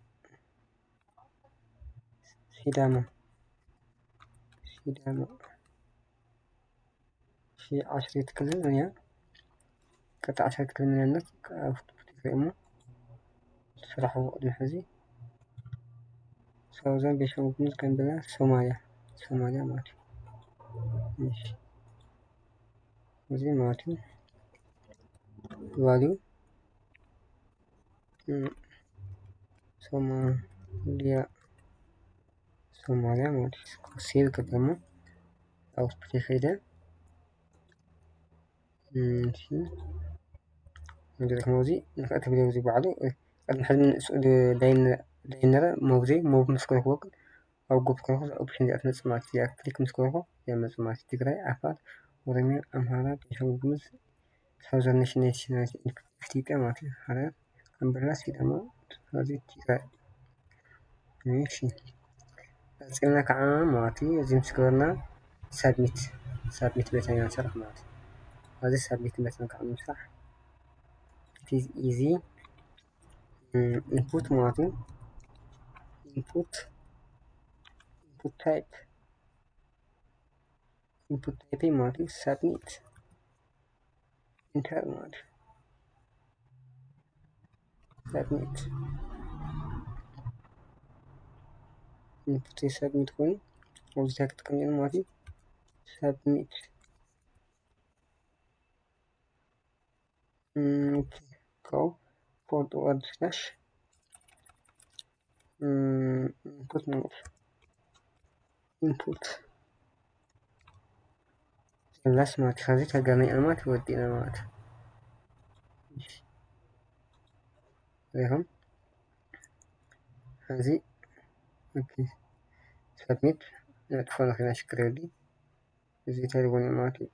ሲዳማ ሲዳማ እሺ ዓሰርተ ክልል እያ። ቀጣ ዓሰርተ ክልል መንነት ኣብ ትሪእሞ ስራሑ ቅድሚ ሕዚ ሳውዘን ቤኒሻንጉል ጉሙዝ ጋምቤላ ሶማሊያ ሶማሊያ ማለት እዩ። እሺ እዚ ማለት እዩ value ሶማሊያ ሶማሊያ ማለት እዩ። save ክብል እሞ output ይኸይደ እሺ እንግዲህ እዚ ንክእል ትብል እዚ ባዕሉ ቅድሚ ሕዚ ንስኡ ዳይነረ ሞብዘይ ሞብ ምስ ክረክቦ ግን ኣብ ጎብ ክረክቦ option እዚኣ ትመፅእ ማለት እዩ። ክሊክ ምስ ክረክቦ እዚኣ መፅእ ማለት እዩ። ትግራይ፣ ዓፋር፣ ኦሮሚያ፣ ኣምሃራ፣ ቤኒሻንጉል ጉሙዝ፣ ሳውዘርን ናሽናሊቲ ኢትዮጵያ ማለት እዩ። ሓደ ኣምበላ ሲዳማ፣ ስለዚ ትግራይ እሺ ቀፂልና ከዓ ማለት እዩ። እዚ ምስ ገበርና submit submit በተን ኢና ንሰርሕ ማለት እዩ። ኣብዚ submit በተን ከዓ ንምስራሕ it is easy input ማለት እዩ። input input type input type ማለት እዩ። submit enter ማለት እዩ። submit input submit ኮይኑ ኣብዚ ታይ ክጥቀም ማለት እዩ። Submit ካብኡ forward slash input ማለት input ላስ ማለት ከዚ ተገናኝና ማለት ወዲና ማለት ሪኹም እዚ submit ነጥፎ ንክና ሽክር የብሊ እዚ ተልቦን ማለት እዩ።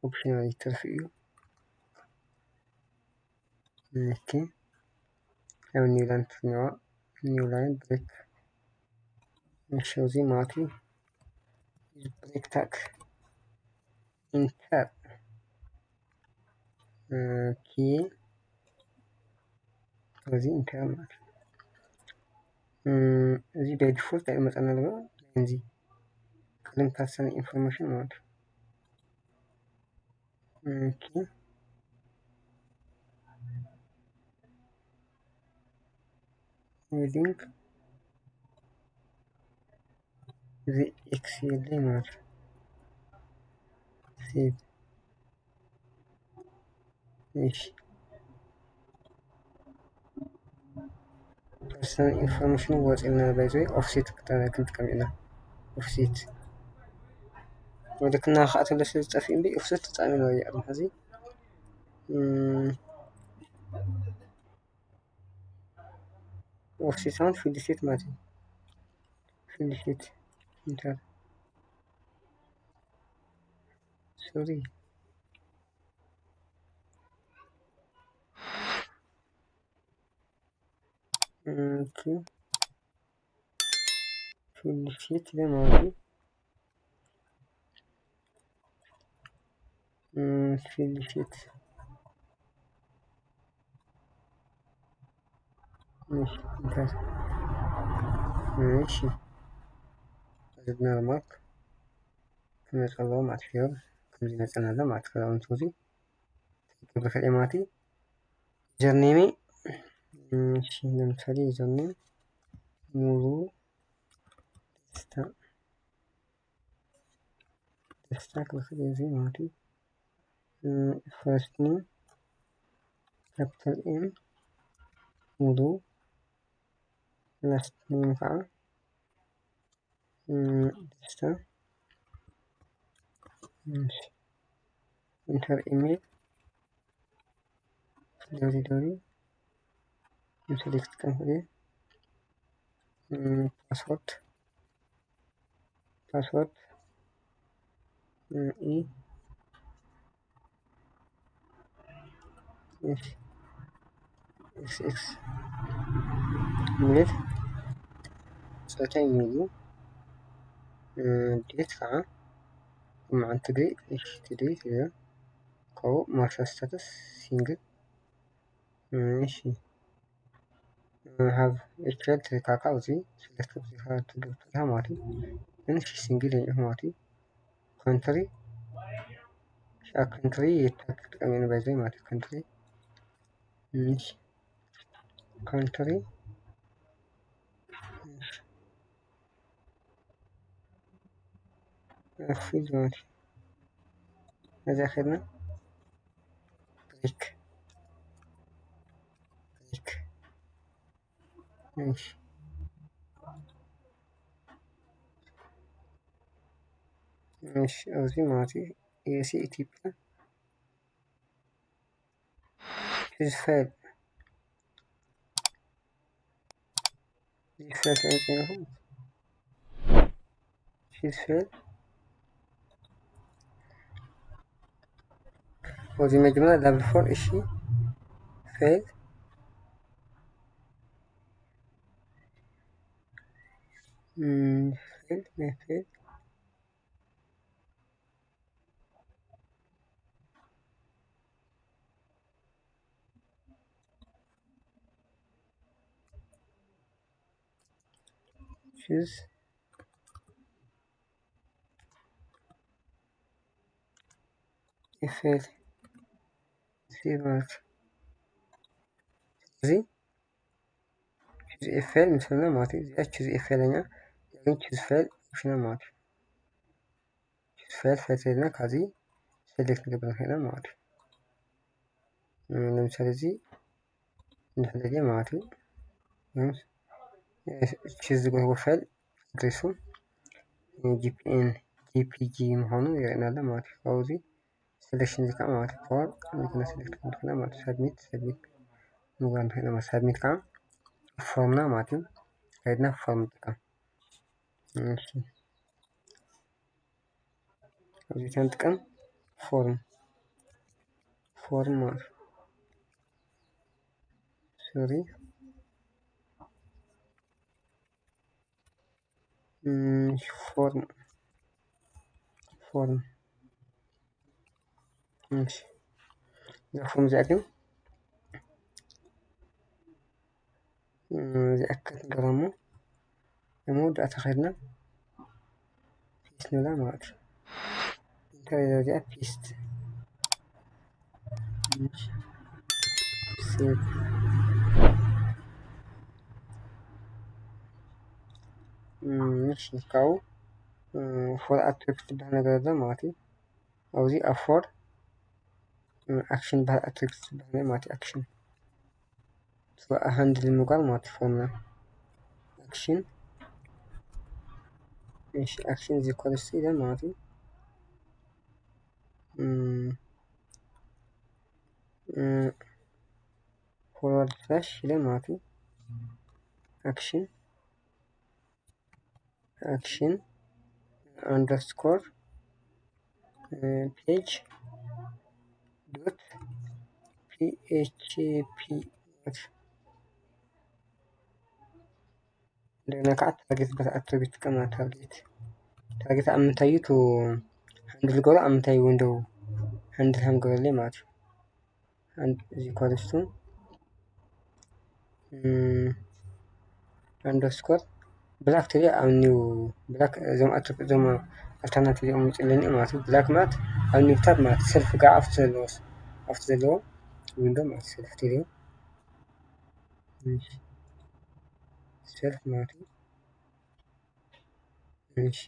Optional ይትርፍ እዩ። ኦኬ ኣብ new line ትፍንዋ new line break show እዚ ማለት እዩ። Break tag enter ኦኬ እዚ enter ማለት እዩ። እዚ by default ኣይመፀና ኣለና እዚ ቅድም personal information ማለት እዩ። ኦኬ heading እዚ ኤክስ የለይ ማለት እዩ። Save እሺ personal information ወፂልና by the way offset ክንጥቀም ኢና። Offset ወደ ክና ከዓ ተለ ስለ ዝጠፍእ እምቢ offset ተጠቂምና ይኣሉ ሕዚ offset ኣሁን field set ማለት እዩ። Field set enter sorry ኦኬ field set ማለት እዩ። Field set እሺ እዚ ኖርማል ክመፀ ኣለዎ ማለት እዩ። ከምዚ መፀና ኣሎ ማለት ክዳውንቱ እዚ ትገብር ከደ ማለት እዩ። Username እሺ ለምሳሌ username ሙሉ ደስታ ደስታ ክልክል እዚ ማለት እዩ። First name capital M ሙሉ last name ከዓ ደስታ enter email ደብሊው ደብሊው select ክንክእል password password ኢ ኤክስ ኤክስ ማለት ፆታ ኢሜይል እዩ። ዴት ከዓ መዓልቲ ግዜ እሺ ትደይ ትብሎ ካብኡ ማርሻል ስታተስ ሲንግል እሺ have a child ትልካ ካብዚ select ትገብር ማለት እዩ። ግን እሺ ሲንግል እዩ ማለት እዩ። ካንትሪ ካንትሪ የታክ ጥቀም የነበረ ማለት እዩ። ካንትሪ እሺ ካንትሪ እሺ ማለት እዩ። እዚኣ ከድና ግሪክ ግሪክ እሺ እሺ ኣብዚ ማለት እዩ። ኤሲ ኢትዮጵያ ሂዝ ፌል ሂዝ ፌል ተንጽንኹም ሂዝ ፌል ወዚ መጀመሪያ ዳብል ፎር እሺ ፌል ፌል ፌል ሂዝ ፌል ሴቭ ማለት እዚ choose a file ምስ በልና ማለት እዩ። እዚኣ choose a file እያ፣ ግን choose file option ማለት እዩ። Choose file file ተልና ካብዚ select ንገብር ንኽእል ማለት እዩ። ለምሳሌ እዚ ንሕደልየ ማለት እዩ። choose ዝገብርዎ file ኣድሬሱ ጂፒኤን ጂፒጂ ምዃኑ የርእየና ኣሎ ማለት እዩ። ካብዚ selection እዚ ከዓ ማለት እዩ። ፓወር ንክነ select ክንድክና ማለት እዩ። Submit submit ምግባር ንክእል ማለት submit ከዓ form ና ማለት እዩ። ከይድና form ንጥቀም። እሺ፣ ኣብዚ ተንጥቀም form form ማለት እዩ። ሶሪ፣ form form እሺ፣ እዛ form እዚኣ ግን እዚኣ ክትንገራ እሞ ኣብ መወዳእታ ከድና paste ንብላ ማለት እዩ። እንታይ እያ እዚኣ? Paste። እሺ፣ save። እሺ፣ ካብኡ for attribute ዝበሃል ነገር ኣሎ ማለት እዩ። ኣብዚ ኣብ for action ዝበሃል attribute ዝበሃል ማለት እዩ። Action handle ንምግባር ማለት እዩ። Form ና action፣ እሺ፣ action is equals to ኢለ ማለት እዩ። forward slash ኢለ ማለት እዩ። Action action underscore page dot php። እንደገና ከዓ target በታ attribute ትጥቀም። Target target ኣብ ምንታይ እዩ to handle ዝገብሮ፣ ኣብ ምንታይ window handle ከም ገበረለይ ማለት እዩ። And is equals to underscore black ትሪኦ ኣብ new black እዞም ኣቶ እዞም ኣልተርናቲቭ እዮም ምፅለኒ ማለት እዩ። Black ማለት ኣብ new tab ማለት self ጋር ኣብቲ ዘለዎ ኣብቲ ዘለዎ window ማለት self ትሪኦ self ማለት እዩ። እሺ፣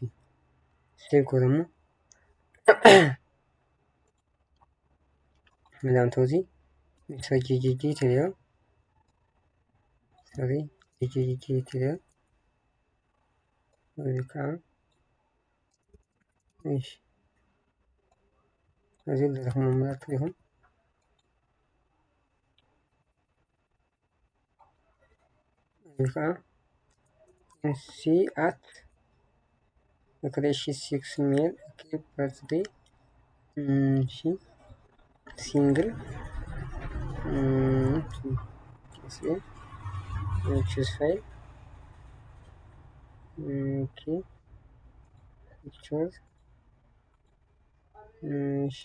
save ገረሙ። መዳም ቶዚ ሚስተር ጂጂጂ ትሪኦ። ሶሪ፣ ጂጂጂ ትሪኦ። እዚ ከዓ እሺ፣ እዚ ልረኽሞ ምራት ትሪኹም። እዚ ከዓ ሲ ኣት ኦኬ፣ እሺ፣ six male። ኦኬ፣ birthday። እሺ፣ single። እሺ፣ choose file። ኦኬ፣ picture። እሺ፣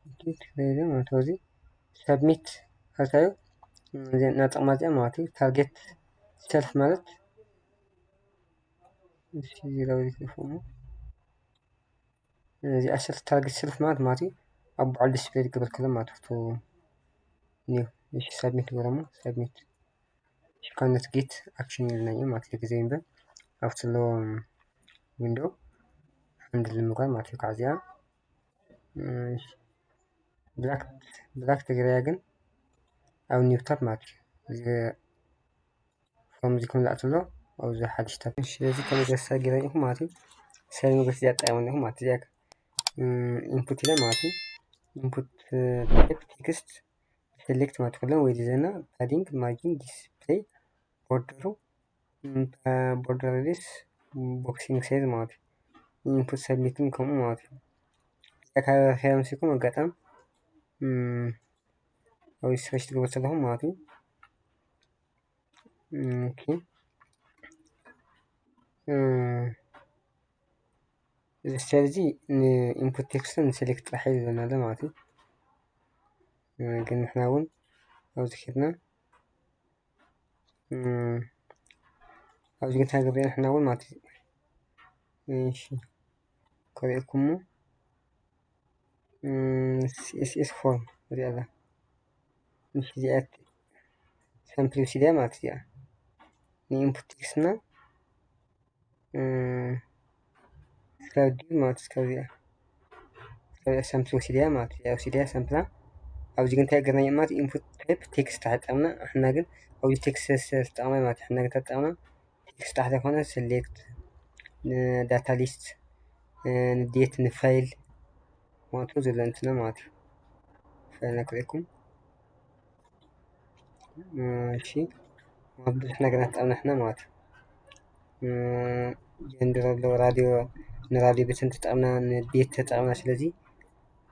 edit ማለት እዚ submit ኣታዩ ናጠቕማ እዚኣ ማለት እዩ። Target self ማለት እሺ፣ እዚ ላው ይትፈሙ። እዚ ኣሰር ታርጌት ሰልፍ ማለት ማለት እዩ። ኣብ በዓል ዲስፕሌይ ዝገበር ከሎ ማለት እዩ። ኒው እሺ፣ submit ገረሙ። Submit። እሺ፣ ካነት ጌት ኣክሽን ይልና እዩ ማለት እዩ። ግዜ እምበር ኣብቲ ዘለዎ window handle ንምግባር ማለት እዩ። ካብዚኣ እሺ፣ black black ትግርያ ግን ኣብ new tab ማለት እዩ። እዚ from እዚ ከም ዝኣትሎ ኣብዚ ሓድሽ tab። እሺ፣ ስለዚ ከም ገሳ ገይረ ኢኹም ማለት እዩ። ሰሪ መግለጺ እዚኣ ጠቒመ ኣለኹ ማለት እዩ። እዚኣ ኢንፑት ኢለ ማለት እዩ። ኢንፑት ታይፕ ቴክስት select ማለት ከሎ ወይ ዘለና padding፣ margin፣ display border ኡ፣ border radius፣ boxing size ማለት እዩ። ኢንፑት submit ን ከምኡ ማለት እዩ። እዚኣ ካብ ኸያምሲኩም ኣጋጣም ኣብ search ትገብሩ ዘለኹም ማለት እዩ። ኦኬ፣ እዚ ስታይል እዚ ን input text ን select ጥራሕ እዩ ዝብለና ዘሎ ማለት እዩ። ግን ንሕና እውን ኣብዚ ኬድና ኣብዚ ግን እንታይ ገብርና ንሕና እውን ማለት እዩ። እሺ፣ ከርእየኩም እሞ CSS form እዚኣ ኣላ። እሺ፣ እዚኣ ሳምፕል ወሲደ ማለት እዚኣ ን ኢንፑት ቴክስት እና ስካብ ዲዩ ማለት ስካብ እዚኣ ስካብ እዚኣ ሳምፕል ወሲደ ማለት እዚኣ ወሲደ ሳምፕላ ኣብዚ ግን እንታይ ገርና ማለት ኢንፑት ታይፕ ቴክስት ተጠቕምና። ሕና ግን ኣብዚ ቴክስት ተጠቕመ ማለት ሕና ግን ተጠቕምና ቴክስት ታሕተ ኮነ ሴሌክት ንዳታ ሊስት ንዴት ንፋይል ማለት ዘሎ እንትና ማለት እዩ። ፋይል ነክሬኩም እሺ ብዙሕ ነገር ተጠቕምና ሕና ማለት እዩ። ጀንደር ኣሎ ራዲዮ ንራዲዮ ቤትን ተጠቕምና ንዴት ተጠቕምና። ስለዚ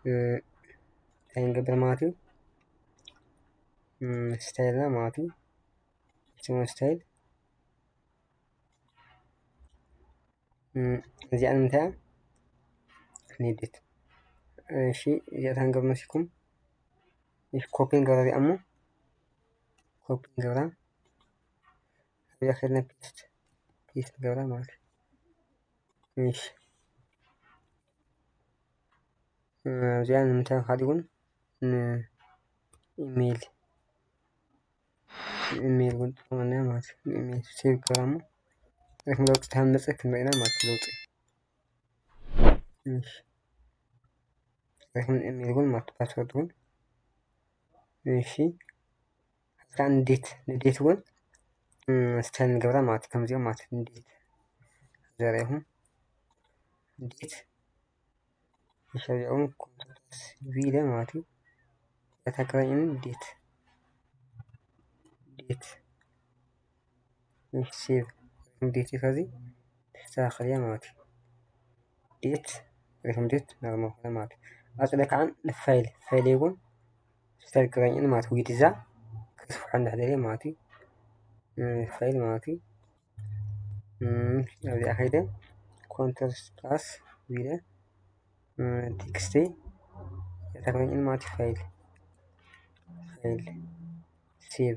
እንታይ ንገብር ማለት እዩ ስታይልና ማለት እዩ። ስታይል እዚኣ ንምንታይ እያ ንዴት እሺ እዚኣ ታንገብ መሲኩም እሺ ኮፒ ንገብራ እዚኣ እሞ ኮፒ ንገብራ እዚኣ ከድና ፔስት ፔስት ንገብራ ማለት እዩ። እሺ እዚኣ ንምንታይ ካሊእ እውን ንኢሜይል ንኢሜይል እውን ትጠቕመና ማለት እዩ። ንኢሜይል ሴቭ ገራ እሞ ሪክም ለውጢ ተሃመፀ ክንሪኢና ማለት እዩ። ለውጢ እሺ ሪክም ንኢሜይል እውን ማለት ፓስወርድ እውን እሺ ከኣ ንዴት ንዴት እውን ስታይል ንገብራ ማለት እዩ። ከምዚኦም ማለት እዩ። ንዴት ዘርእኹም ንዴት ሸሪዑን ኮንትሮል ቪ ኢለ ማለት እዩ። ያታክረኝን ዴት ዴት ሴቭ ዴት ከዚ ተስተካኸል እያ ማለት እዩ። ዴት ሪክም ዴት ነርሞ ኾነ ማለት እዩ። ኣፅለ ከዓ ንፋይል ፋይል ይኹን ስታይል ክረኝን ማለት ዊድዛ ክስፍሖ እንዳሕደለ ማለት እዩ። ፋይል ማለት እዩ። ኣብዚኣ ከይደ ኮንትሮል ፕላስ ኢለ ቴክስቲ ተክለኝ ማለት ፋይል ፋይል ሴቭ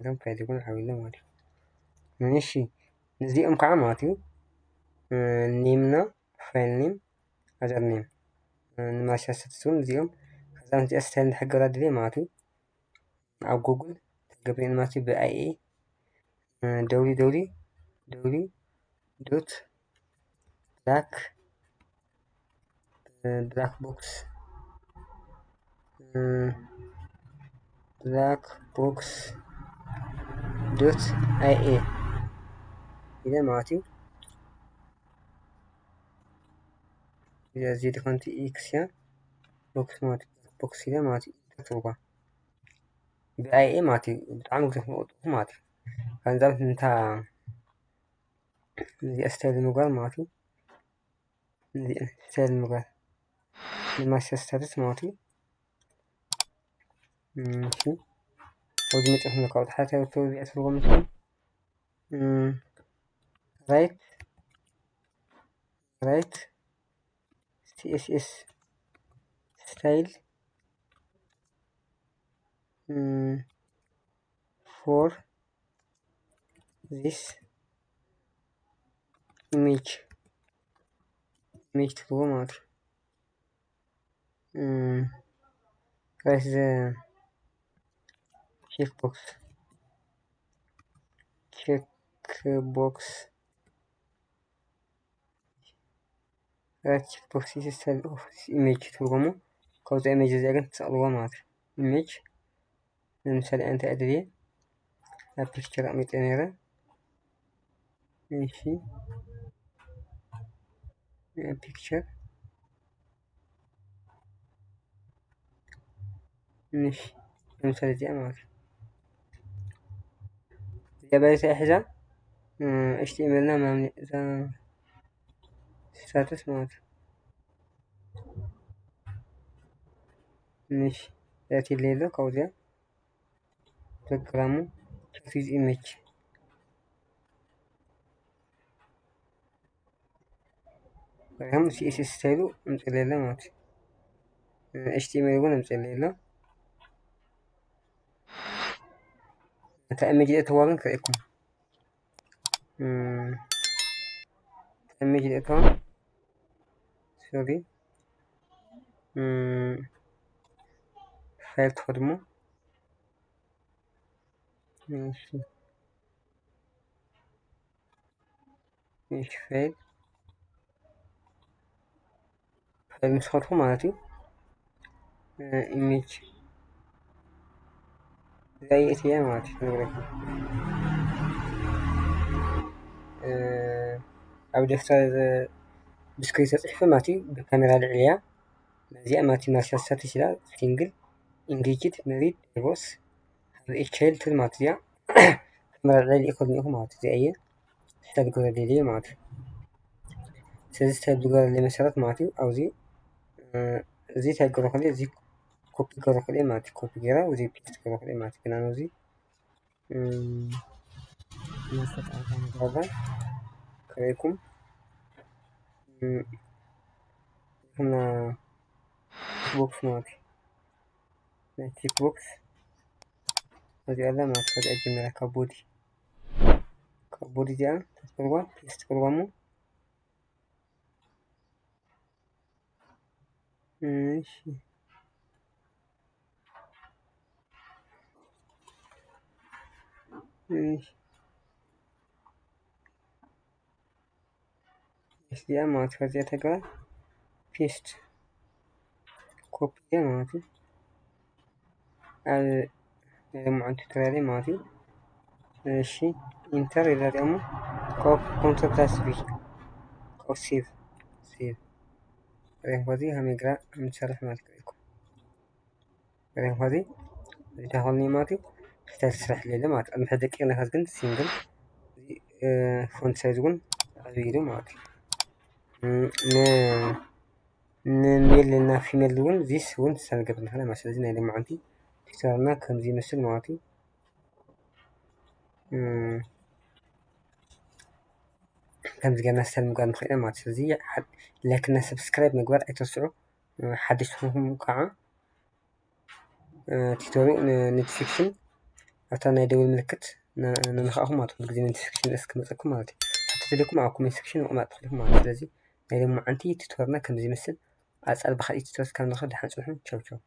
ከም ፋይል ይኩን ሓዊለ ማለት እዩ። እሺ ነዚኦም ከዓ ማለት እዩ ኔምና ፋይል ኔም ኣዘር ኔም ንማሻሰት እውን እዚኦም ከዛ ንዚኣ ስታይል ንሕገራ ድልየ ማለት እዩ። ኣብ ጉግል ተገብሬን ማለት እዩ ብኣይ ኤ ደብሊው ደብሊው ደብሊው ዶት ብላክ ብላክ ቦክስ ብላክ ቦክስ ዶት ኣይ ኤ ኢለ ማለት እዩ። እዚ ድኾንቲ ኤክስ እያ ቦክስ ማለት ቦክስ ኢለ ማለት እዩ። ተትርጓ ብኣይ ኤ ማለት እዩ። ብጣዕሚ ግዜ ክመቕጡ ማለት እዩ። ከንዛብ እንታ እዚኣ ስታይል ምግባር ማለት እዩ። እዚኣ ስታይል ምግባር ንማስተር ስታተስ ማለት እዩ። እሺ ኣብዚ መጽሐፍ ንካው ተሓታዊ ተወዚኣ ትርጉም ትኩም ራይት ራይት ሲ ኤስ ኤስ ስታይል for this image image ትብሎ ማለት እዩ። Press the checkbox checkbox right checkbox is style of image ትብሎ እሞ ካብዛ ኢሜጅ እዚኣ ግን ትሰቕልዎ ማለት እዩ። ኢሜጅ ንምሳሌ ኣንተ ዕድልየ ኣብ ፒክቸር ኣቕሚጠ ነይረ። እሺ ፒክቸር እሺ ንምሳሌ እዚኣ ማለት እዩ። እዚኣ ባይታ ሒዛ እሽቲ ኢሜልና ማምኒ እዛ ስታተስ ማለት እዩ። እሺ ያቲ ሌሎ ካብዚኣ ፕሮግራሙ ቻት ዊዝ ኢሜጅ ከም ሲ ኤስ ኤስ ስታይሉ ኣምፅለለ ማለት እዩ። ኤች ቲ ኤም ኤል እውን ኣምፅለለ። እታ ኢሜጅ እተዋ ግን ክርእየኩም እታ ኢሜጅ እተዋ ሶሪ ፋይል ትኸዱ እሞ፣ እሺ፣ እሺ፣ ፋይል፣ ፋይል ምስ ከድኩ ማለት እዩ፣ እ፣ ኢሜጅ እዚኣ እየ ማለት እዩ፣ ክነግረኩም። እ፣ ኣብ ደፍተር ብስክሪን ተፅሒፈ ማለት እዩ፣ ብካሜራ ልዕል እያ። ነዚኣ ማለት እዩ፣ ማርሻል ሰርቲስ ኢላ፣ ሲንግል ኢንጌጅድ መሪድ ዳይቮርስ ሃቭ ኤ ቻይልድ ትብል ማለት እዚኣ። ካሜራ ልዕል ኢኮ ዝኒኹ ማለት እዩ፣ እዚኣ እየ። ስታይል ግበረለይ ማለት እዩ። ስለዚ ስታይል ዝገበረለይ መሰረት ማለት እዩ፣ ኣብዚ፣ እ፣ እዚ እንታይ ገበርኩ፣ እዚ ኮፒ ገበርኩ ማለት እዩ፣ ኮፒ ገይረ፣ እዚ ፔስት ገበርኩ ማለት እዩ፣ ግን ኣነ እዚ፣ እ፣ መሰረት ኣልካ ንገበረ፣ ከረይኩም፣ እ፣ እና ቦክስ ማለት እዩ። ናይ ቲክ ቦክስ እዚኣ ኣላ ማለት እዚኣ ጀሚራ ካብ ቦዲ፣ ካብ ቦዲ እዚኣ ተትገብርዋ፣ ፔስት ትገብርዋ እሞ፣ እሺ፣ እሺ፣ እዚኣ ማለት እዩ። ከዚኣ ተግባር ፔስት ኮፒ እያ ማለት እዩ። ኣብ ናይ ሎምዓንቲ ቱቶሪያል ማለት እዩ። እሺ፣ ኢንተር ኢለ እሞ ኮንትሮል ፕላስ ቪ፣ ኮ ሴቭ፣ ሴቭ። ሪኢኹም ከዚ ከመይ ጌራ ከም ትሰርሕ ማለት እዩ። ሪኢኹም ከዚ እንታይ ኮን ማለት እዩ። ስታይል ስራሕ ሌለ ማለት እዩ። ኣብ ምሕደቂ ነኻስ ግን ሲንግል፣ እዚ፣ እ፣ ፎንት ሳይዝ እውን ዓብይ ኢሉ ማለት እዩ። እ፣ ን-፣ ንሜል እና ፊሜል እውን ዚስ እውን ሰንገብር ንኽእል ማለት። ስለዚ ናይ ሎምዓንቲ ቱቶሪያልና ከምዚ ይመስል ማለት እዩ። እ፣ ከምዚ ጌርና ስታይል ምግባር ንኽእል ኢና ማለት እዩ። ስለዚ ሓ-፣ ላይክ እና ሰብስክራይብ ምግባር ኣይትርስዑ። እ፣ ሓደሽቲ ዝኾንኩም ከዓ፣ እ፣ ቲቶሪ ን-፣ ኖቲፊኬሽን ኣብታ ናይ ደወል ምልክት ን-፣ ንንኻእኹም ማለት እዩ። ኩሉ ግዜ ኖቲፊኬሽን እስክመፀኩም ማለት እዩ። ሕቶ ተደኩም ኣብ ኮሜንት ሴክሽን ምቕማጥ ትኽእሉ ኢኹም ማለት እዩ። ስለዚ ናይ ሎምዓንቲ ቲቶርና ከምዚ ይመስል። ኣጻል ብኻልእ ቲቶር እስካብ ንረኽብ ደሓን ጽንሑ። ቻው ቻው።